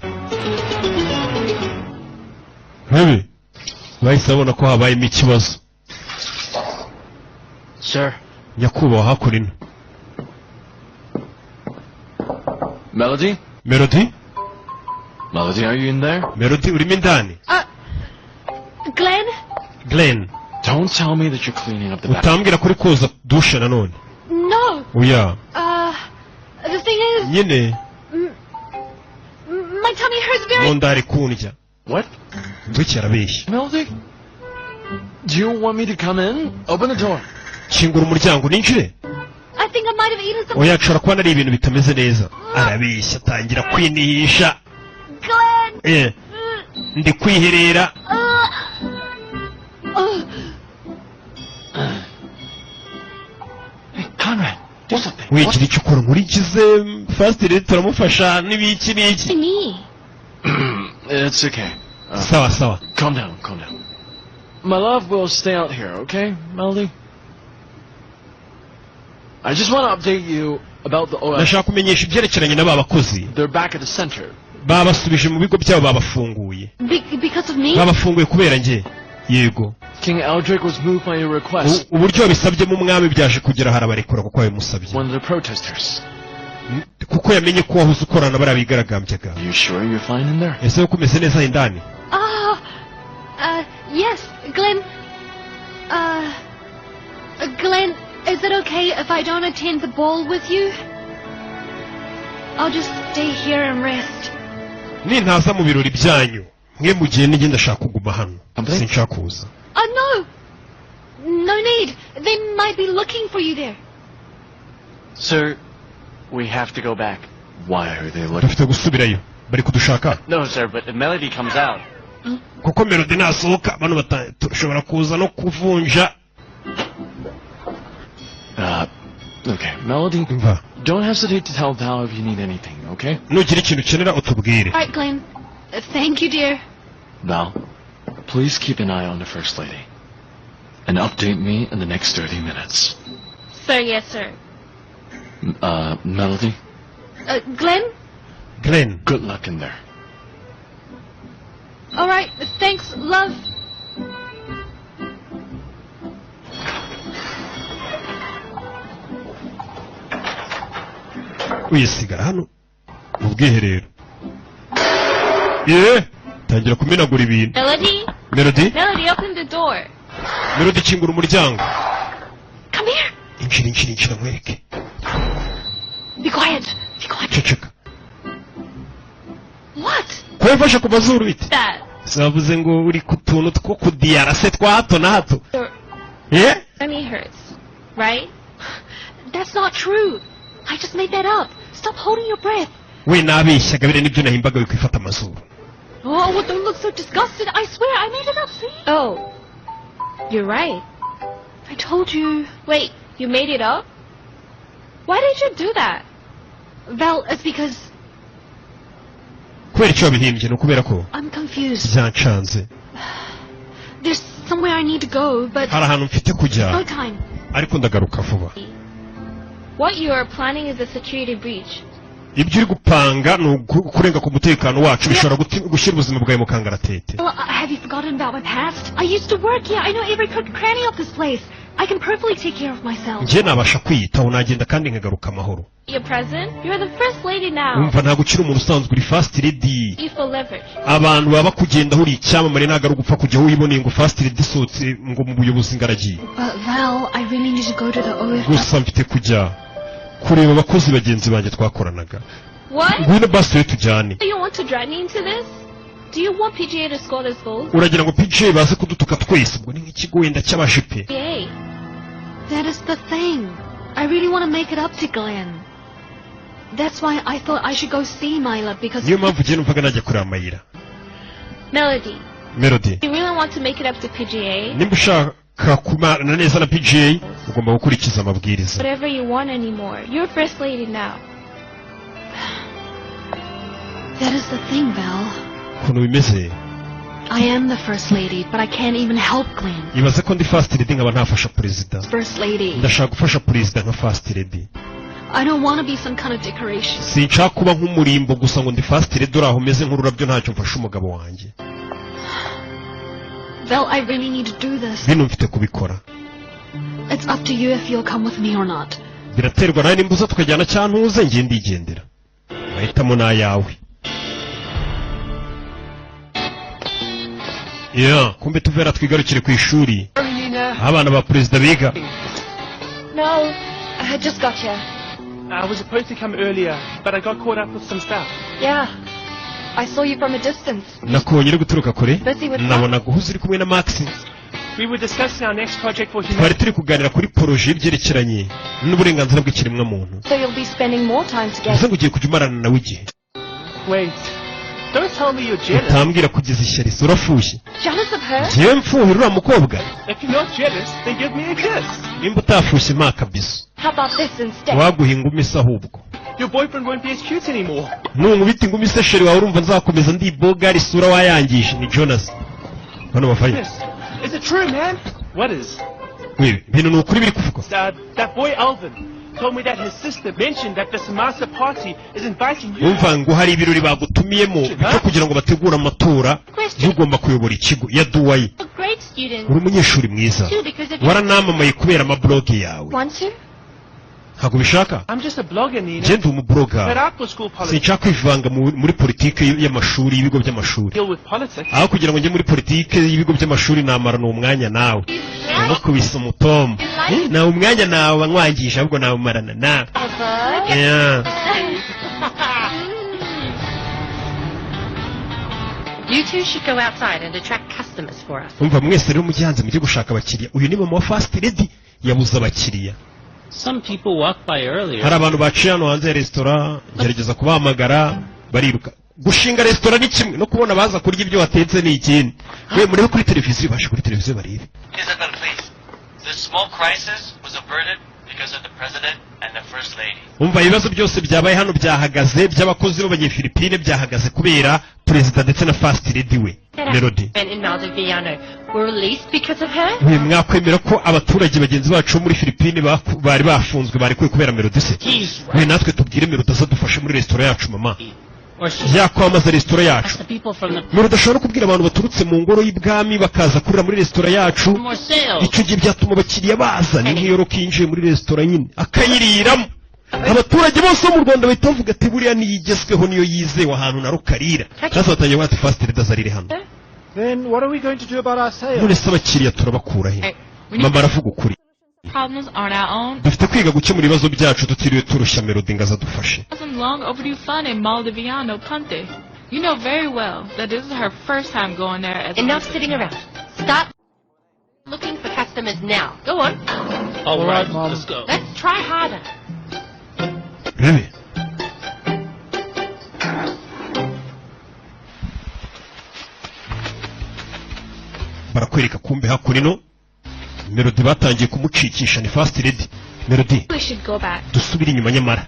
Speaker 1: Hebi. Bahise babona ko habayemo ikibazo.
Speaker 6: Sir.
Speaker 1: Nyakubahwa hakurino.
Speaker 3: Melody?
Speaker 1: Melody?
Speaker 3: Melody, are you in there?
Speaker 1: Melody, urimo indani?
Speaker 4: Glenn?
Speaker 1: Glenn.
Speaker 3: Don't tell me that you're cleaning up the bathroom.
Speaker 1: Utambwira kuri koza dushe nanone.
Speaker 4: No.
Speaker 1: Oya.
Speaker 4: The thing is,
Speaker 1: Nyine.
Speaker 4: My tummy hurts very.
Speaker 1: Mu nda hari kundya.
Speaker 3: What?
Speaker 1: Ngwiki arabeshya.
Speaker 3: Melody? Do you want me to come in? Open the door.
Speaker 1: Kingura umuryango ninjire.
Speaker 4: I think I might have eaten some.
Speaker 1: Oya nshobora kuba nari ibintu bitameze neza. Arabeshya atangira kwinihisha.
Speaker 4: Glenn.
Speaker 1: Ndi kwiherera.
Speaker 3: Conrad, do something.
Speaker 1: Wigira icyo ukora nkurikize First Lady turamufasha n'ibiki n'iki.
Speaker 3: It's okay.
Speaker 1: Sawa sawa.
Speaker 3: Calm down, calm down. My love will stay out here, okay, Melody? I just want to update you about the OF.
Speaker 1: Ndashaka kumenyesha ibyerekeranye n'aba bakozi.
Speaker 3: They're back at the center.
Speaker 1: Babasubije mu bigo byabo babafunguye.
Speaker 4: Because of me?
Speaker 1: Babafunguye kubera njye. Yego.
Speaker 3: King Eldrick was moved by your request.
Speaker 1: Uburyo wabisabyemo umwami byaje kugera harabarekura kuko yabimusabye.
Speaker 3: One of the protesters.
Speaker 1: Kuko yamenye ko wahuze ukorana bariya bigaragambyaga.
Speaker 3: You sure you're fine in there?
Speaker 1: Ese ko umeze neza indani?
Speaker 4: Yes, Glenn. Glenn, is it okay if I don't attend the ball with you? I'll just stay here and rest.
Speaker 1: Nintaza mu birori byanyu. Mwe mugende, njye ndashaka kuguma hano, sinshaka kuza.
Speaker 4: No. No need. They might be looking for you there.
Speaker 6: Sir, we have to go back.
Speaker 3: Why are they looking?
Speaker 1: Dufite gusubirayo, bari kudushaka.
Speaker 6: No, sir, but if Melody comes out,
Speaker 1: Kuko Melody nasohoka bano turashobora kuza no kuvunja.
Speaker 3: Okay, Melody,
Speaker 1: Mva.
Speaker 3: Don't hesitate to tell Val if you need anything, okay?
Speaker 1: Nugira ikintu ukenera utubwire.
Speaker 4: All right, Glenn. Thank you, dear.
Speaker 3: Val, please keep an eye on the First Lady. And update me in the next 30 minutes.
Speaker 8: Sir, yes, sir.
Speaker 3: Melody,
Speaker 4: Glenn?
Speaker 1: Glenn.
Speaker 3: Good luck in there.
Speaker 4: All right. Thanks, love.
Speaker 1: Uyisigara hano mu bwiherero, ye tangira kumenagura ibintu.
Speaker 8: Melody?
Speaker 1: Melody.
Speaker 8: Melody, open the door.
Speaker 1: Melody, kingura umuryango.
Speaker 4: Come here.
Speaker 1: Injira, injira, injira nkwereke.
Speaker 4: Be quiet. Be quiet.
Speaker 1: Ceceka.
Speaker 4: What?
Speaker 1: Ko wifashe ku mazuru bite?
Speaker 8: That.
Speaker 1: Zavuze ngo uri ku tuntu two kudiyara se twa hato na hato.
Speaker 8: Your
Speaker 1: Ye.
Speaker 8: tummy hurts, right?
Speaker 4: That's not true. I just made that up. Stop holding your breath.
Speaker 1: We nabeshyaga, biriya nibyo nahimbaga, wikwifata amazuru.
Speaker 4: Oh, well, don't look so disgusted. I swear I made it up, see?
Speaker 8: Oh, you're right.
Speaker 4: I told you.
Speaker 8: Wait, you made it up? Why did you do that?
Speaker 4: Val, it's because
Speaker 1: Kubera icyo wabihimbye ni ukubera ko
Speaker 4: I'm confused.
Speaker 1: Byancanze.
Speaker 4: There's somewhere I need to go, but
Speaker 1: Hari ahantu mfite kujya,
Speaker 4: no time.
Speaker 1: Ariko ndagaruka vuba.
Speaker 8: What you are planning is a security breach.
Speaker 1: Ibyo uri gupanga ni kurenga ku mutekano wacu, bishobora gushyira ubuzima bwawe mu kangaratete.
Speaker 4: Well, have you forgotten about my past? I used to work here. I know every crook and cranny of this place. I can perfectly take care of myself.
Speaker 1: Njye nabasha kwiyitaho, nagenda kandi nkagaruka amahoro.
Speaker 8: You're president? You're the first lady now.
Speaker 1: Wumva, ntabwo ukiri umuntu usanzwe, uri first lady.
Speaker 8: You for leverage.
Speaker 1: Abantu baba bakugendaho, uri icyamamare, ntabwo ari ugupfa kujya aho wiboneye ngo first lady isohotse ngo mu buyobozi ngaragiye.
Speaker 4: But Val, I really need to go to the OF.
Speaker 1: Gusa mfite kujya kureba abakozi bagenzi banjye twakoranaga.
Speaker 8: What?
Speaker 1: Ngwino basi tube tujyane.
Speaker 8: Do you want to drag me into this? Do you want PGA to score this goal?
Speaker 1: Uragira ngo PGA baze kudutuka twese? Ubwo ni nk'ikigo wenda cy'abajipe.
Speaker 8: PGA.
Speaker 4: That is the thing. I really want to make it up to Glenn. That's why I thought I should go see Myla because
Speaker 1: Niyo mpamvu ugiye numvaga najya kureba Mayira.
Speaker 8: Melody,
Speaker 1: Melody,
Speaker 8: you really want to make it up to PGA?
Speaker 1: Nimba ushaka kumana neza na PGA, ugomba gukurikiza amabwiriza.
Speaker 8: Whatever you want anymore. You're first lady now.
Speaker 4: That is the thing, Val.
Speaker 1: Ukuntu bimeze,
Speaker 4: I am the first lady, but I can't even help Glenn.
Speaker 1: Ibaze ko ndi first lady nkaba ntafasha perezida.
Speaker 4: First lady.
Speaker 1: Ndashaka gufasha perezida nka first lady.
Speaker 4: I don't want to be some kind of decoration.
Speaker 1: Sinshaka kuba nk'umurimbo gusa ngo ndi first lady uri aho umeze nk'ururabyo, ntacyo mfasha umugabo wanjye.
Speaker 4: Val, I really need to do this.
Speaker 1: Bino mfite kubikora.
Speaker 4: It's up to you if you'll come with me or not.
Speaker 1: Biraterwa nawe nimba uza tukajyana cyangwa ntuze, ngiye ndigendera, amahitamo ni ayawe. Yeah, kumbe tuvera twigarukire ku ishuri aho abana ba perezida biga.
Speaker 8: No, I just got here.
Speaker 10: I was supposed to come earlier, but I got caught up with some stuff.
Speaker 2: Yeah. I saw you from a distance.
Speaker 1: Nakubonye uri guturuka kure.
Speaker 2: Busy with
Speaker 1: Nabona guhuza uri kumwe na Max.
Speaker 10: We were discussing our next project for
Speaker 1: Twari
Speaker 10: humanity.
Speaker 1: Turi kuganira kuri projet y'ibyerekeranye n'uburenganzira bw'ikiremwamuntu.
Speaker 2: So you'll be spending more time
Speaker 1: Bivuze
Speaker 2: together.
Speaker 1: ngo ugiye kujya umarana nawe igihe.
Speaker 10: Wait. Don't tell me you're jealous.
Speaker 1: Utambwira kugeza ishyari se, urafushye?
Speaker 2: Jealous of her?
Speaker 1: Njyewe mfuhira uriya mukobwa?
Speaker 10: If you're not jealous, then give me a kiss.
Speaker 1: Nimba utafushye mpa akabiso.
Speaker 2: How about this instead?
Speaker 1: Waguha ingumi se ahubwo?
Speaker 10: Your boyfriend won't be as cute anymore.
Speaker 1: Nunkubita ingumi se chéri wawe, urumva nzakomeza ndi bogari, isura wayangije? Ni Jonas bano bavayo.
Speaker 10: Yes. Is it true, man? What is?
Speaker 1: Wewe, ibintu ni ukuri biri kuvugwa?
Speaker 10: That boy Alvin told me that his sister mentioned that the Samasa party is inviting you.
Speaker 1: Umva, ngo hari ibirori bagutumiyemo byo kugira ngo bategure amatora y'ugomba kuyobora ikigo ya Duwayi.
Speaker 8: A great student.
Speaker 1: Uri umunyeshuri mwiza.
Speaker 8: Too, because of your
Speaker 1: Waranamamaye kubera amabloge yawe.
Speaker 2: Want to?
Speaker 1: Ntabwo ubishaka?
Speaker 10: I'm just a blogger, Nina.
Speaker 1: Njye ndi umubloga.
Speaker 10: Fed up with school politics.
Speaker 1: Sinshaka kwivanga muri politiki y'amashuri, y'ibigo by'amashuri.
Speaker 10: Deal with politics.
Speaker 1: Aho kugira ngo njye muri politiki y'ibigo by'amashuri, namarana uwo mwanya nawe. Namukubise umutomo. Nawe umwanya nawe nkwangisha, ahubwo nawumarana nawe. Yeah.
Speaker 7: You two should go outside and attract customers for us.
Speaker 1: Umva, mwese rero mujye hanze mujye gushaka abakiriya. Uyu ni mama wa first lady, yabuze abakiriya.
Speaker 10: Some people walked by earlier.
Speaker 1: Hari abantu baciye hano hanze ya resitora, ngerageza kubahamagara bariruka. Gushinga resitora ni kimwe, no kubona baza kurya ibyo watetse ni ikindi. We, murebe kuri televiziyo, bashe kuri televiziyo barebe.
Speaker 9: Isabel, please. This small crisis was averted because of the president and the first lady.
Speaker 1: Umva, ibibazo byose byabaye hano byahagaze, by'abakozi b'abanyefilipine byahagaze kubera perezida ndetse na first lady we Melody.
Speaker 7: Men in Maldiviano were released because of her?
Speaker 1: We, mwakwemera ko abaturage bagenzi bacu bo muri Filipine bari bafunzwe barekuwe kubera Melody se? We, natwe tubwire Melody azadufashe muri resitora yacu, mama.
Speaker 10: Or she
Speaker 1: Yakwamaza resitora yacu.
Speaker 10: the people from the
Speaker 1: Melody ashobora no kubwira abantu baturutse mu ngoro y'ibwami bakaza kurira muri resitora yacu.
Speaker 10: more sales.
Speaker 1: Icyo gihe byatuma abakiriya baza. Ni nk'iyo Rocky yinjiye muri resitora nyine akayiriramo, abaturage bose bo mu Rwanda bahita bavuga ati: "Buriya niyo igezweho, niyo yizewe ahantu na rukarira." Sasa batangiye bati: "First lady azarire hano."
Speaker 3: Then what are we going to do about our sales?
Speaker 1: None se abakiriya turabakura he? Mama aravuga ukuri.
Speaker 8: Problems on our own.
Speaker 1: Dufite kwiga gukemura ibibazo byacu tutiriwe turushya Melody ngo azadufashe.
Speaker 8: Some long overdue fun in Maldiviano Ponte. You know very well that this is her first time going there as a
Speaker 7: Enough
Speaker 8: visitor.
Speaker 7: sitting around. Start looking for customers now. Go on.
Speaker 10: All right, Mom. Let's go.
Speaker 7: Let's try harder.
Speaker 1: Rebe. Barakwereka kumbe hakurino Melody batangiye kumucikisha, ni first lady Melody.
Speaker 8: We should go back.
Speaker 1: Dusubire inyuma nyamara.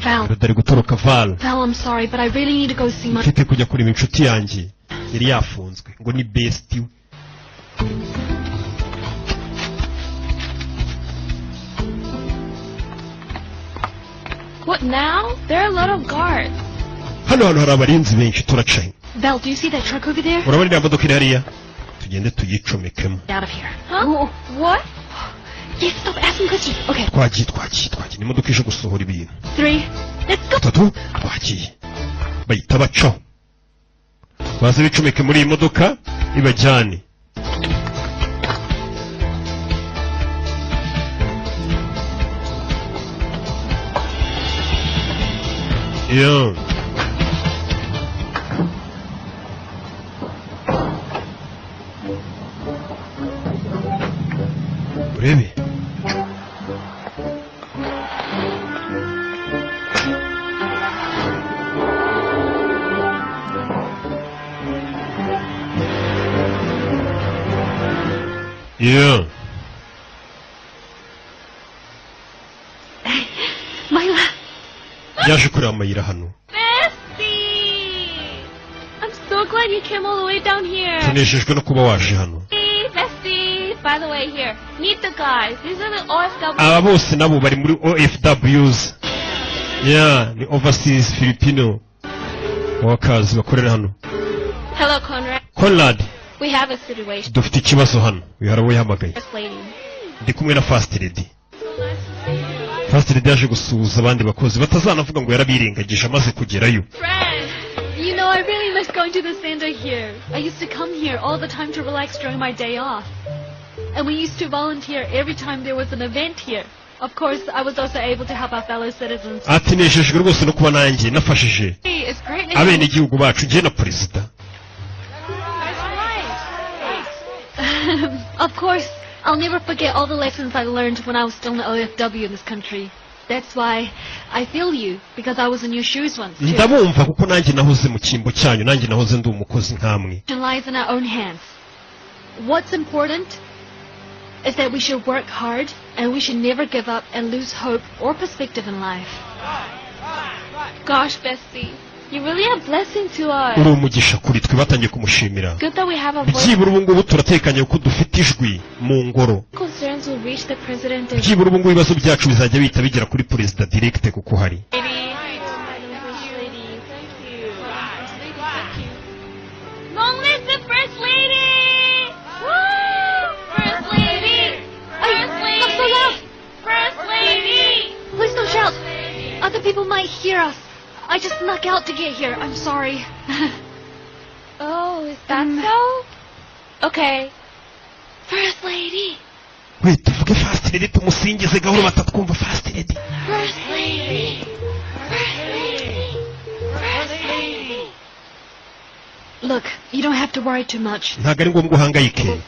Speaker 4: Val,
Speaker 1: Melody ari gutoroka, Val.
Speaker 4: Val, I'm sorry, but I really need to go see my.
Speaker 1: Mfite kujya kureba inshuti yanjye yari yafunzwe, ngo ni bestie we.
Speaker 8: What now? There are a lot of guards.
Speaker 1: Hano hantu hari abarinzi benshi, turaca he?
Speaker 4: Val, do you see that truck over there?
Speaker 1: Urabona iriya modoka iri hariya? Tugende tuyicomekemo.
Speaker 4: Get out of here.
Speaker 8: Huh? What?
Speaker 4: Yes, stop asking questions. Okay,
Speaker 1: Twagiye, twagiye, twagiye. Ni imodoka ije gusohora ibintu.
Speaker 4: three. Let's go.
Speaker 1: Batatu, twagiye. Bahita bacaho, baze bicomeke muri iyi modoka ibajyane. Yeah. Urebe. Yeah.
Speaker 4: Myla.
Speaker 1: Yaje kureba amayira hano.
Speaker 8: Bestie! I'm so glad you came all the way down here.
Speaker 1: Tunejejwe no kuba waje hano.
Speaker 8: Hey, Bestie! By the way, here, meet the guys. These are the OFW.
Speaker 1: Aba bose nabo bari muri OFWs, yeah, ni overseas Filipino workers bakorera hano.
Speaker 8: Hello, Conrad.
Speaker 1: Conrad.
Speaker 8: We have a situation.
Speaker 1: Dufite ikibazo hano. Uyu hari uwo yahamagaye.
Speaker 8: First lady.
Speaker 1: Ndi kumwe na first lady. First lady yaje gusuhuza abandi bakozi, batazanavuga ngo yarabirengagije amaze kugerayo.
Speaker 8: Friend!
Speaker 4: You know, I really miss going to the center here. I used to come here all the time to relax during my day off. And we used to volunteer every time there was an event here. Of course, I was also able to help our fellow citizens.
Speaker 1: Ati: "Nejejwe rwose no kuba nanjye nafashije
Speaker 8: Hey, it's great to
Speaker 1: abenegihugu bacu, njye na perezida."
Speaker 4: Of course, I'll never forget all the lessons I learned when I was still an OFW in this country. That's why I feel you, because I was in your shoes once too.
Speaker 1: Ndabumva kuko nanjye nahoze mu cyimbo cyanyu, nanjye nahoze ndi umukozi nkamwe.
Speaker 4: Lies in our own hands. What's important is that we should work hard and we should never give up and lose hope or perspective in life.
Speaker 8: Gosh, Bestie, you're really a blessing to us.
Speaker 1: Uri umugisha kuri twe. Batangiye kumushimira.
Speaker 8: Good that we have a voice.
Speaker 1: Byibura ubu ngubu turatekanye kuko dufite ijwi mu ngoro.
Speaker 8: Concerns will reach the president and
Speaker 1: Byibura ubu ngubu ibibazo byacu bizajya bihita bigera kuri perezida direct kuko hari.
Speaker 8: Lady. Thank you. Long live the First Lady! Woo! First Lady! First Lady!
Speaker 4: Not so loud!
Speaker 8: First Lady!
Speaker 4: Please don't shout! Other people might hear us. I just snuck out to get here. I'm sorry.
Speaker 8: Oh, is that so? Okay. First Lady!
Speaker 1: We, tuvuge first lady, tumusingize gahoro batatwumva. First lady.
Speaker 8: First Lady! First Lady! First Lady!
Speaker 4: Look, you don't have to worry too much.
Speaker 1: Ntabwo ari ngombwa uhangayike.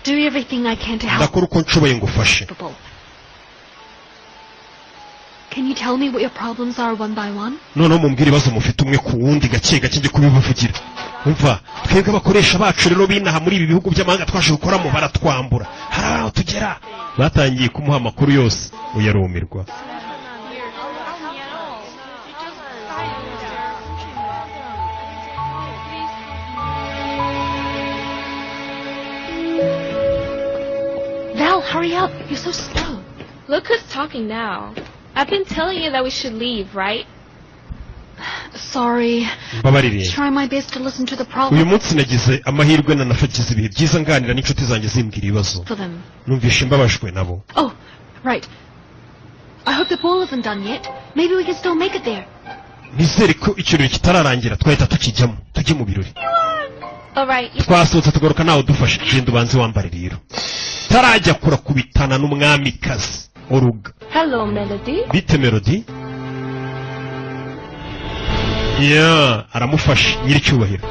Speaker 4: Do everything I can to help.
Speaker 1: Ndakora uko nshoboye ngufashe.
Speaker 4: Can you tell me what your problems are one by one?
Speaker 1: Noneho mumbwire ibibazo mufite umwe ku wundi, gake gake njye kubibavugira. Umva, twebwe abakoresha bacu rero binaha muri ibi bihugu by'amahanga twaje gukoramo baratwambura, hari aho tugera. Batangiye kumuha amakuru yose, uyarumirwa.
Speaker 4: Val, hurry up. You're so slow.
Speaker 8: Look who's talking now. I've been telling you that we should leave, right?
Speaker 4: Sorry.
Speaker 1: Mbabarire.
Speaker 4: Try my best to listen to the
Speaker 1: Uyu
Speaker 4: problem
Speaker 1: munsi nagize amahirwe nanafagize ibihe byiza nganira n'inshuti zanjye zimbwira ibibazo.
Speaker 4: for them.
Speaker 1: Numvishe mbabajwe nabo.
Speaker 4: Oh, right. I hope the ball isn't done yet. Maybe we can still make it there.
Speaker 1: Nizere ko ikirori kitararangira, twahita tukijyamo, tujye mu birori.
Speaker 8: All right. You
Speaker 1: Twasohotse tugaruka nawe udufashe. Genda ubanze wambare rero. Tarajya kurakubitana n'umwamikazi Oruga.
Speaker 13: Hello, Melody.
Speaker 1: Bite Melody? Ya, aramufashe nyiricyubahiro.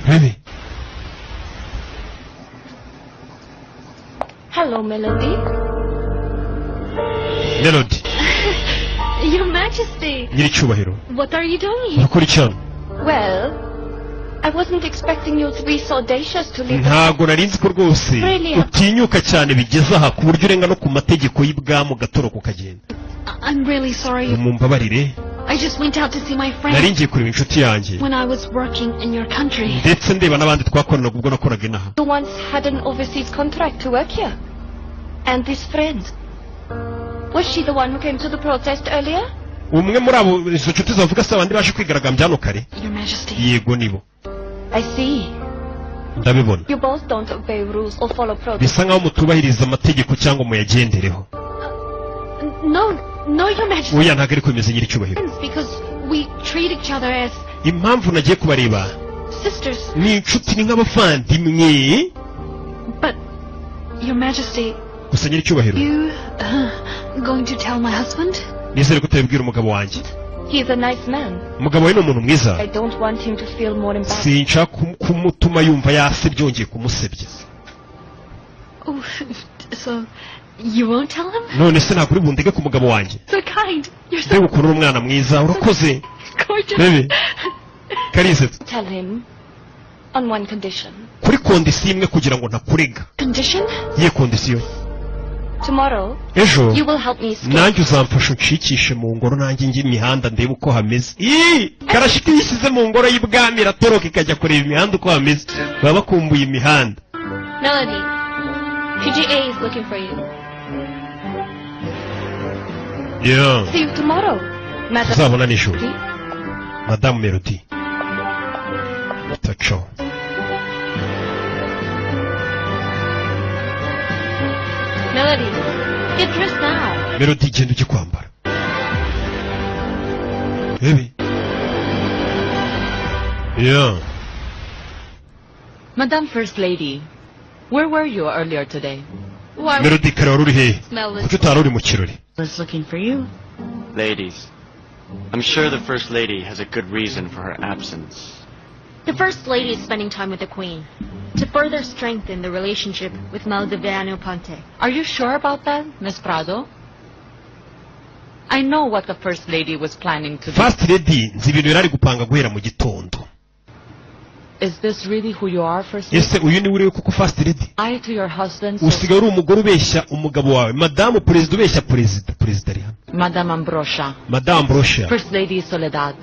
Speaker 1: Bebe.
Speaker 13: Hello, Melody.
Speaker 1: Melody.
Speaker 4: Your Majesty.
Speaker 1: Nyiricyubahiro.
Speaker 4: What are you doing here?
Speaker 1: Urakora iki hano?
Speaker 13: Well, I wasn't expecting you to be so audacious to leave.
Speaker 1: Ntago nari nzi ko rwose
Speaker 13: Really?
Speaker 1: utinyuka cyane bigeze aha ku buryo urenga no ku mategeko y'ibwami ugatoroka ukagenda.
Speaker 4: I'm really sorry.
Speaker 1: Mumbabarire.
Speaker 4: I just went out to see my
Speaker 1: Nari
Speaker 4: friend
Speaker 1: ngiye kureba inshuti yanjye
Speaker 4: when I was working in your country.
Speaker 1: ndetse ndeba n'abandi twakoranaga ubwo nakoraga inaha.
Speaker 13: You once had an overseas contract to work here. And this friend. Was she the one who came to the protest earlier?
Speaker 1: Umwe muri abo izo nshuti zavuga se abandi baje kwigaragambya hano kare?
Speaker 4: Your Majesty.
Speaker 1: Yego nibo.
Speaker 13: I see.
Speaker 1: Ndabibona.
Speaker 13: You both don't obey rules or follow protocol.
Speaker 1: Bisa nkaho mutubahiriza amategeko cyangwa muyagendereho.
Speaker 4: No, no, Your Majesty.
Speaker 1: Oya, ntabwo ari kwemeza nyiricyubahiro.
Speaker 4: Because we treat each other as
Speaker 1: Impamvu nagiye kubareba
Speaker 4: sisters.
Speaker 1: ni inshuti, ni nk'abavandimwe.
Speaker 4: But, Your Majesty,
Speaker 1: Gusa nyiricyubahiro,
Speaker 4: you going to tell my husband?
Speaker 1: nizere ko utabibwira umugabo wanjye.
Speaker 13: He's a nice man.
Speaker 1: Umugabo we ni umuntu mwiza.
Speaker 13: I don't want him to feel more embarrassed.
Speaker 1: Sinshaka kumutuma yumva yasebye, yongeye kumusebya.
Speaker 4: Oh, so you won't tell him?
Speaker 1: None se ntabwo uri bundege ku mugabo wanjye?
Speaker 4: So kind. You're so
Speaker 1: Mbega ukuntu uri umwana mwiza, urakoze.
Speaker 4: gorgeous.
Speaker 1: Bebe karisetsa.
Speaker 13: Tell him on one condition.
Speaker 1: Kuri condition imwe, kugira ngo ntakurega.
Speaker 4: Condition?
Speaker 1: Iyihe condition?
Speaker 13: Tomorrow,
Speaker 1: Ejo
Speaker 13: you will help me escape.
Speaker 1: nanjye uzamfasha unshikishe mu ngoro, nanjye njye imihanda ndebe uko hameze. Ii, karashika iyo ishyize mu ngoro y'ibwami iratoroka ikajya kureba imihanda uko hameze, baba bakumbuye imihanda.
Speaker 8: Melody, PGA is looking for you.
Speaker 1: Yeah.
Speaker 13: See you tomorrow, Madam.
Speaker 1: Tuzabona nijoro, Madamu Melody. Taco.
Speaker 8: Melody, get dressed now.
Speaker 1: Melody, genda ujye kwambara. Bebe, yeah.
Speaker 7: Madam First Lady, where were you earlier today?
Speaker 8: Why?
Speaker 1: Melody, kare wari uri hehe?
Speaker 8: Melody.
Speaker 1: Kuki utari uri mu kirori?
Speaker 7: Was looking for you.
Speaker 6: Ladies, I'm sure the First Lady has a good reason for her absence.
Speaker 8: The First Lady is spending time with the Queen to further strengthen the relationship with Maldiviano Ponte.
Speaker 7: Are you sure about that, Miss Prado? I know what the First Lady was planning to do.
Speaker 1: First Lady, nzi ibintu yari ari gupanga guhera mu gitondo.
Speaker 7: Is this really who you are, First Lady?
Speaker 1: Ese uyu niwe uriwe koko, First Lady?
Speaker 7: Lie to your husband, so
Speaker 1: Usigaye uri umugore ubeshya umugabo wawe, madamu perezida ubeshya perezida. Perezida ari hano.
Speaker 7: Madame Ambrosia,
Speaker 1: Madamu Brosha.
Speaker 7: First Lady Soledad.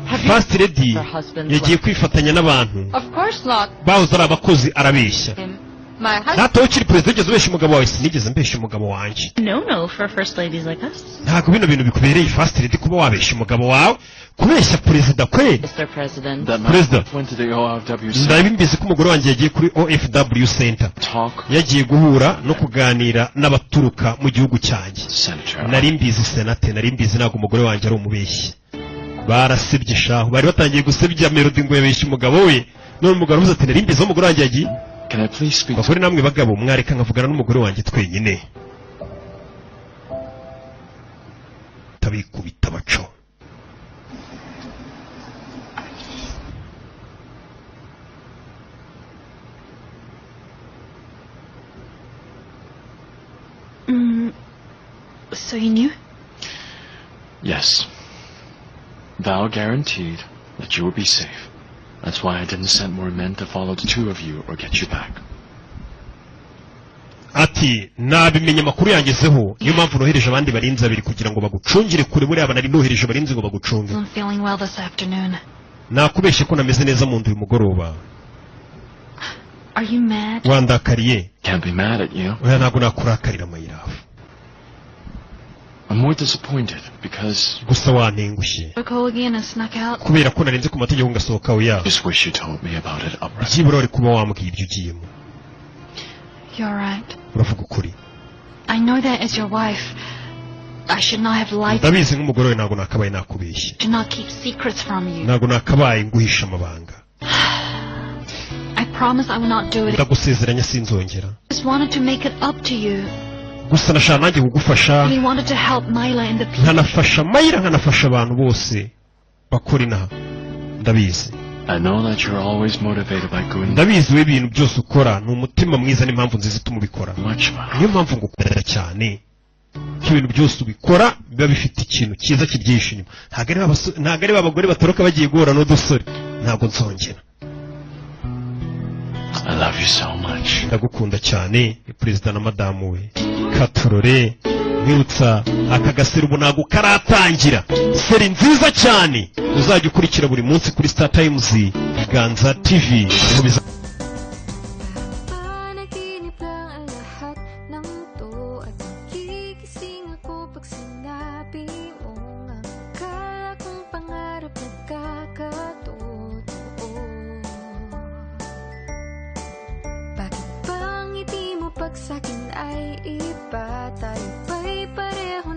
Speaker 7: Have you
Speaker 1: First Lady
Speaker 7: her husband's
Speaker 1: yagiye kwifatanya n'abantu
Speaker 2: Of course not.
Speaker 1: bahoze ari abakozi, arabeshya.
Speaker 2: Him. My husband.
Speaker 1: Data ukiri perezida, wigeze ubeshya umugabo wawe? Sinigeze mbeshya umugabo wanjye.
Speaker 14: No, no, for first ladies like us.
Speaker 1: Ntabwo bino bintu bikubereye, First Lady, kuba wabeshya umugabo wawe, kubeshya perezida kweli.
Speaker 7: Mr. President.
Speaker 3: That my
Speaker 1: President.
Speaker 3: wife went to the OFW center.
Speaker 1: Ndabizi ko umugore wanjye yagiye kuri OFW Center.
Speaker 3: Talk,
Speaker 1: Yagiye guhura no kuganira n'abaturuka mu gihugu cyanjye.
Speaker 3: Senator.
Speaker 1: Nari mbizi, senate, nari mbizi, ntabwo umugore wanjye ari umubeshyi. Barasebye shahu, bari batangiye gusebya Melody ngo yabeshye umugabo we, none umugabo aravuze ati nari mbizi aho umugore wanjye yagiye.
Speaker 3: Can I please speak to
Speaker 1: Bagore namwe bagabo, mwareka nkavugana n'umugore wanjye twenyine? Tabikubita baco.
Speaker 4: So you knew?
Speaker 3: Yes. Val guaranteed that you would be safe. That's why I didn't send more men to follow the two of you or get you back.
Speaker 1: Ati nabimenye, amakuru yangezeho, niyo mpamvu nohereje abandi barinzi babiri kugira ngo bagucungire kure. Buriya nari nohereje abarinzi ngo bagucunge.
Speaker 4: I'm feeling well this afternoon.
Speaker 1: Nakubeshye ko nameze neza mu nda uyu mugoroba.
Speaker 4: Are you mad?
Speaker 1: Wandakariye?
Speaker 3: Can't be mad at you.
Speaker 1: Oya, ntabwo nakurakarira, my love.
Speaker 3: I'm more disappointed because
Speaker 1: Gusa wantengushye.
Speaker 4: Go again and snuck out.
Speaker 1: Kubera ko narenze ku mategeko ngasohoka. Oya.
Speaker 3: Just wish you told me about it upright.
Speaker 1: Byibura wari kuba wambwiye ibyo ugiyemo.
Speaker 4: You're right.
Speaker 1: Uravuga ukuri.
Speaker 4: I know that as your wife, I should not have lied.
Speaker 1: Ndabizi, nk'umugore we ntabwo nakabaye nakubeshye.
Speaker 4: To not keep secrets from you.
Speaker 1: Ntabwo nakabaye nguhisha amabanga.
Speaker 4: I promise I will not do it.
Speaker 1: Ndagusezeranya sinzongera.
Speaker 4: I just wanted to make it up to you.
Speaker 1: Gusa nashaka nanjye kugufasha.
Speaker 4: We wanted to help Myla and the people.
Speaker 1: Nkanafasha Mayira, nkanafasha abantu bose bakora inaha, ndabizi.
Speaker 3: I know that you're always motivated by good
Speaker 1: Ndabizi, we ibintu byose ukora ni umutima mwiza n'impamvu nziza ituma ubikora. Niyo mpamvu ngukunda cyane, ko ibintu byose ubikora biba bifite ikintu cyiza kibyihishe inyuma. Ntabwo ari ba bagore batoroka bagiye guhura n'udusore. Ntabwo nzongera.
Speaker 3: I love you so much.
Speaker 1: Ndagukunda cyane. Ni perezida na madamu we. Katurore mwibutsa aka gaseri ubu ntabwo karatangira, série nziza cyane uzajya ukurikira buri munsi kuri Star Times Ganza TV. Niho
Speaker 15: Panaginip lang ang lahat ng to. At nagigising ako pag sinabi mong ang akala kong pangarap nagkakatotoo. Bakit bang ngiti mo pag sa'kin ay iba? Tayo ba'y pareho?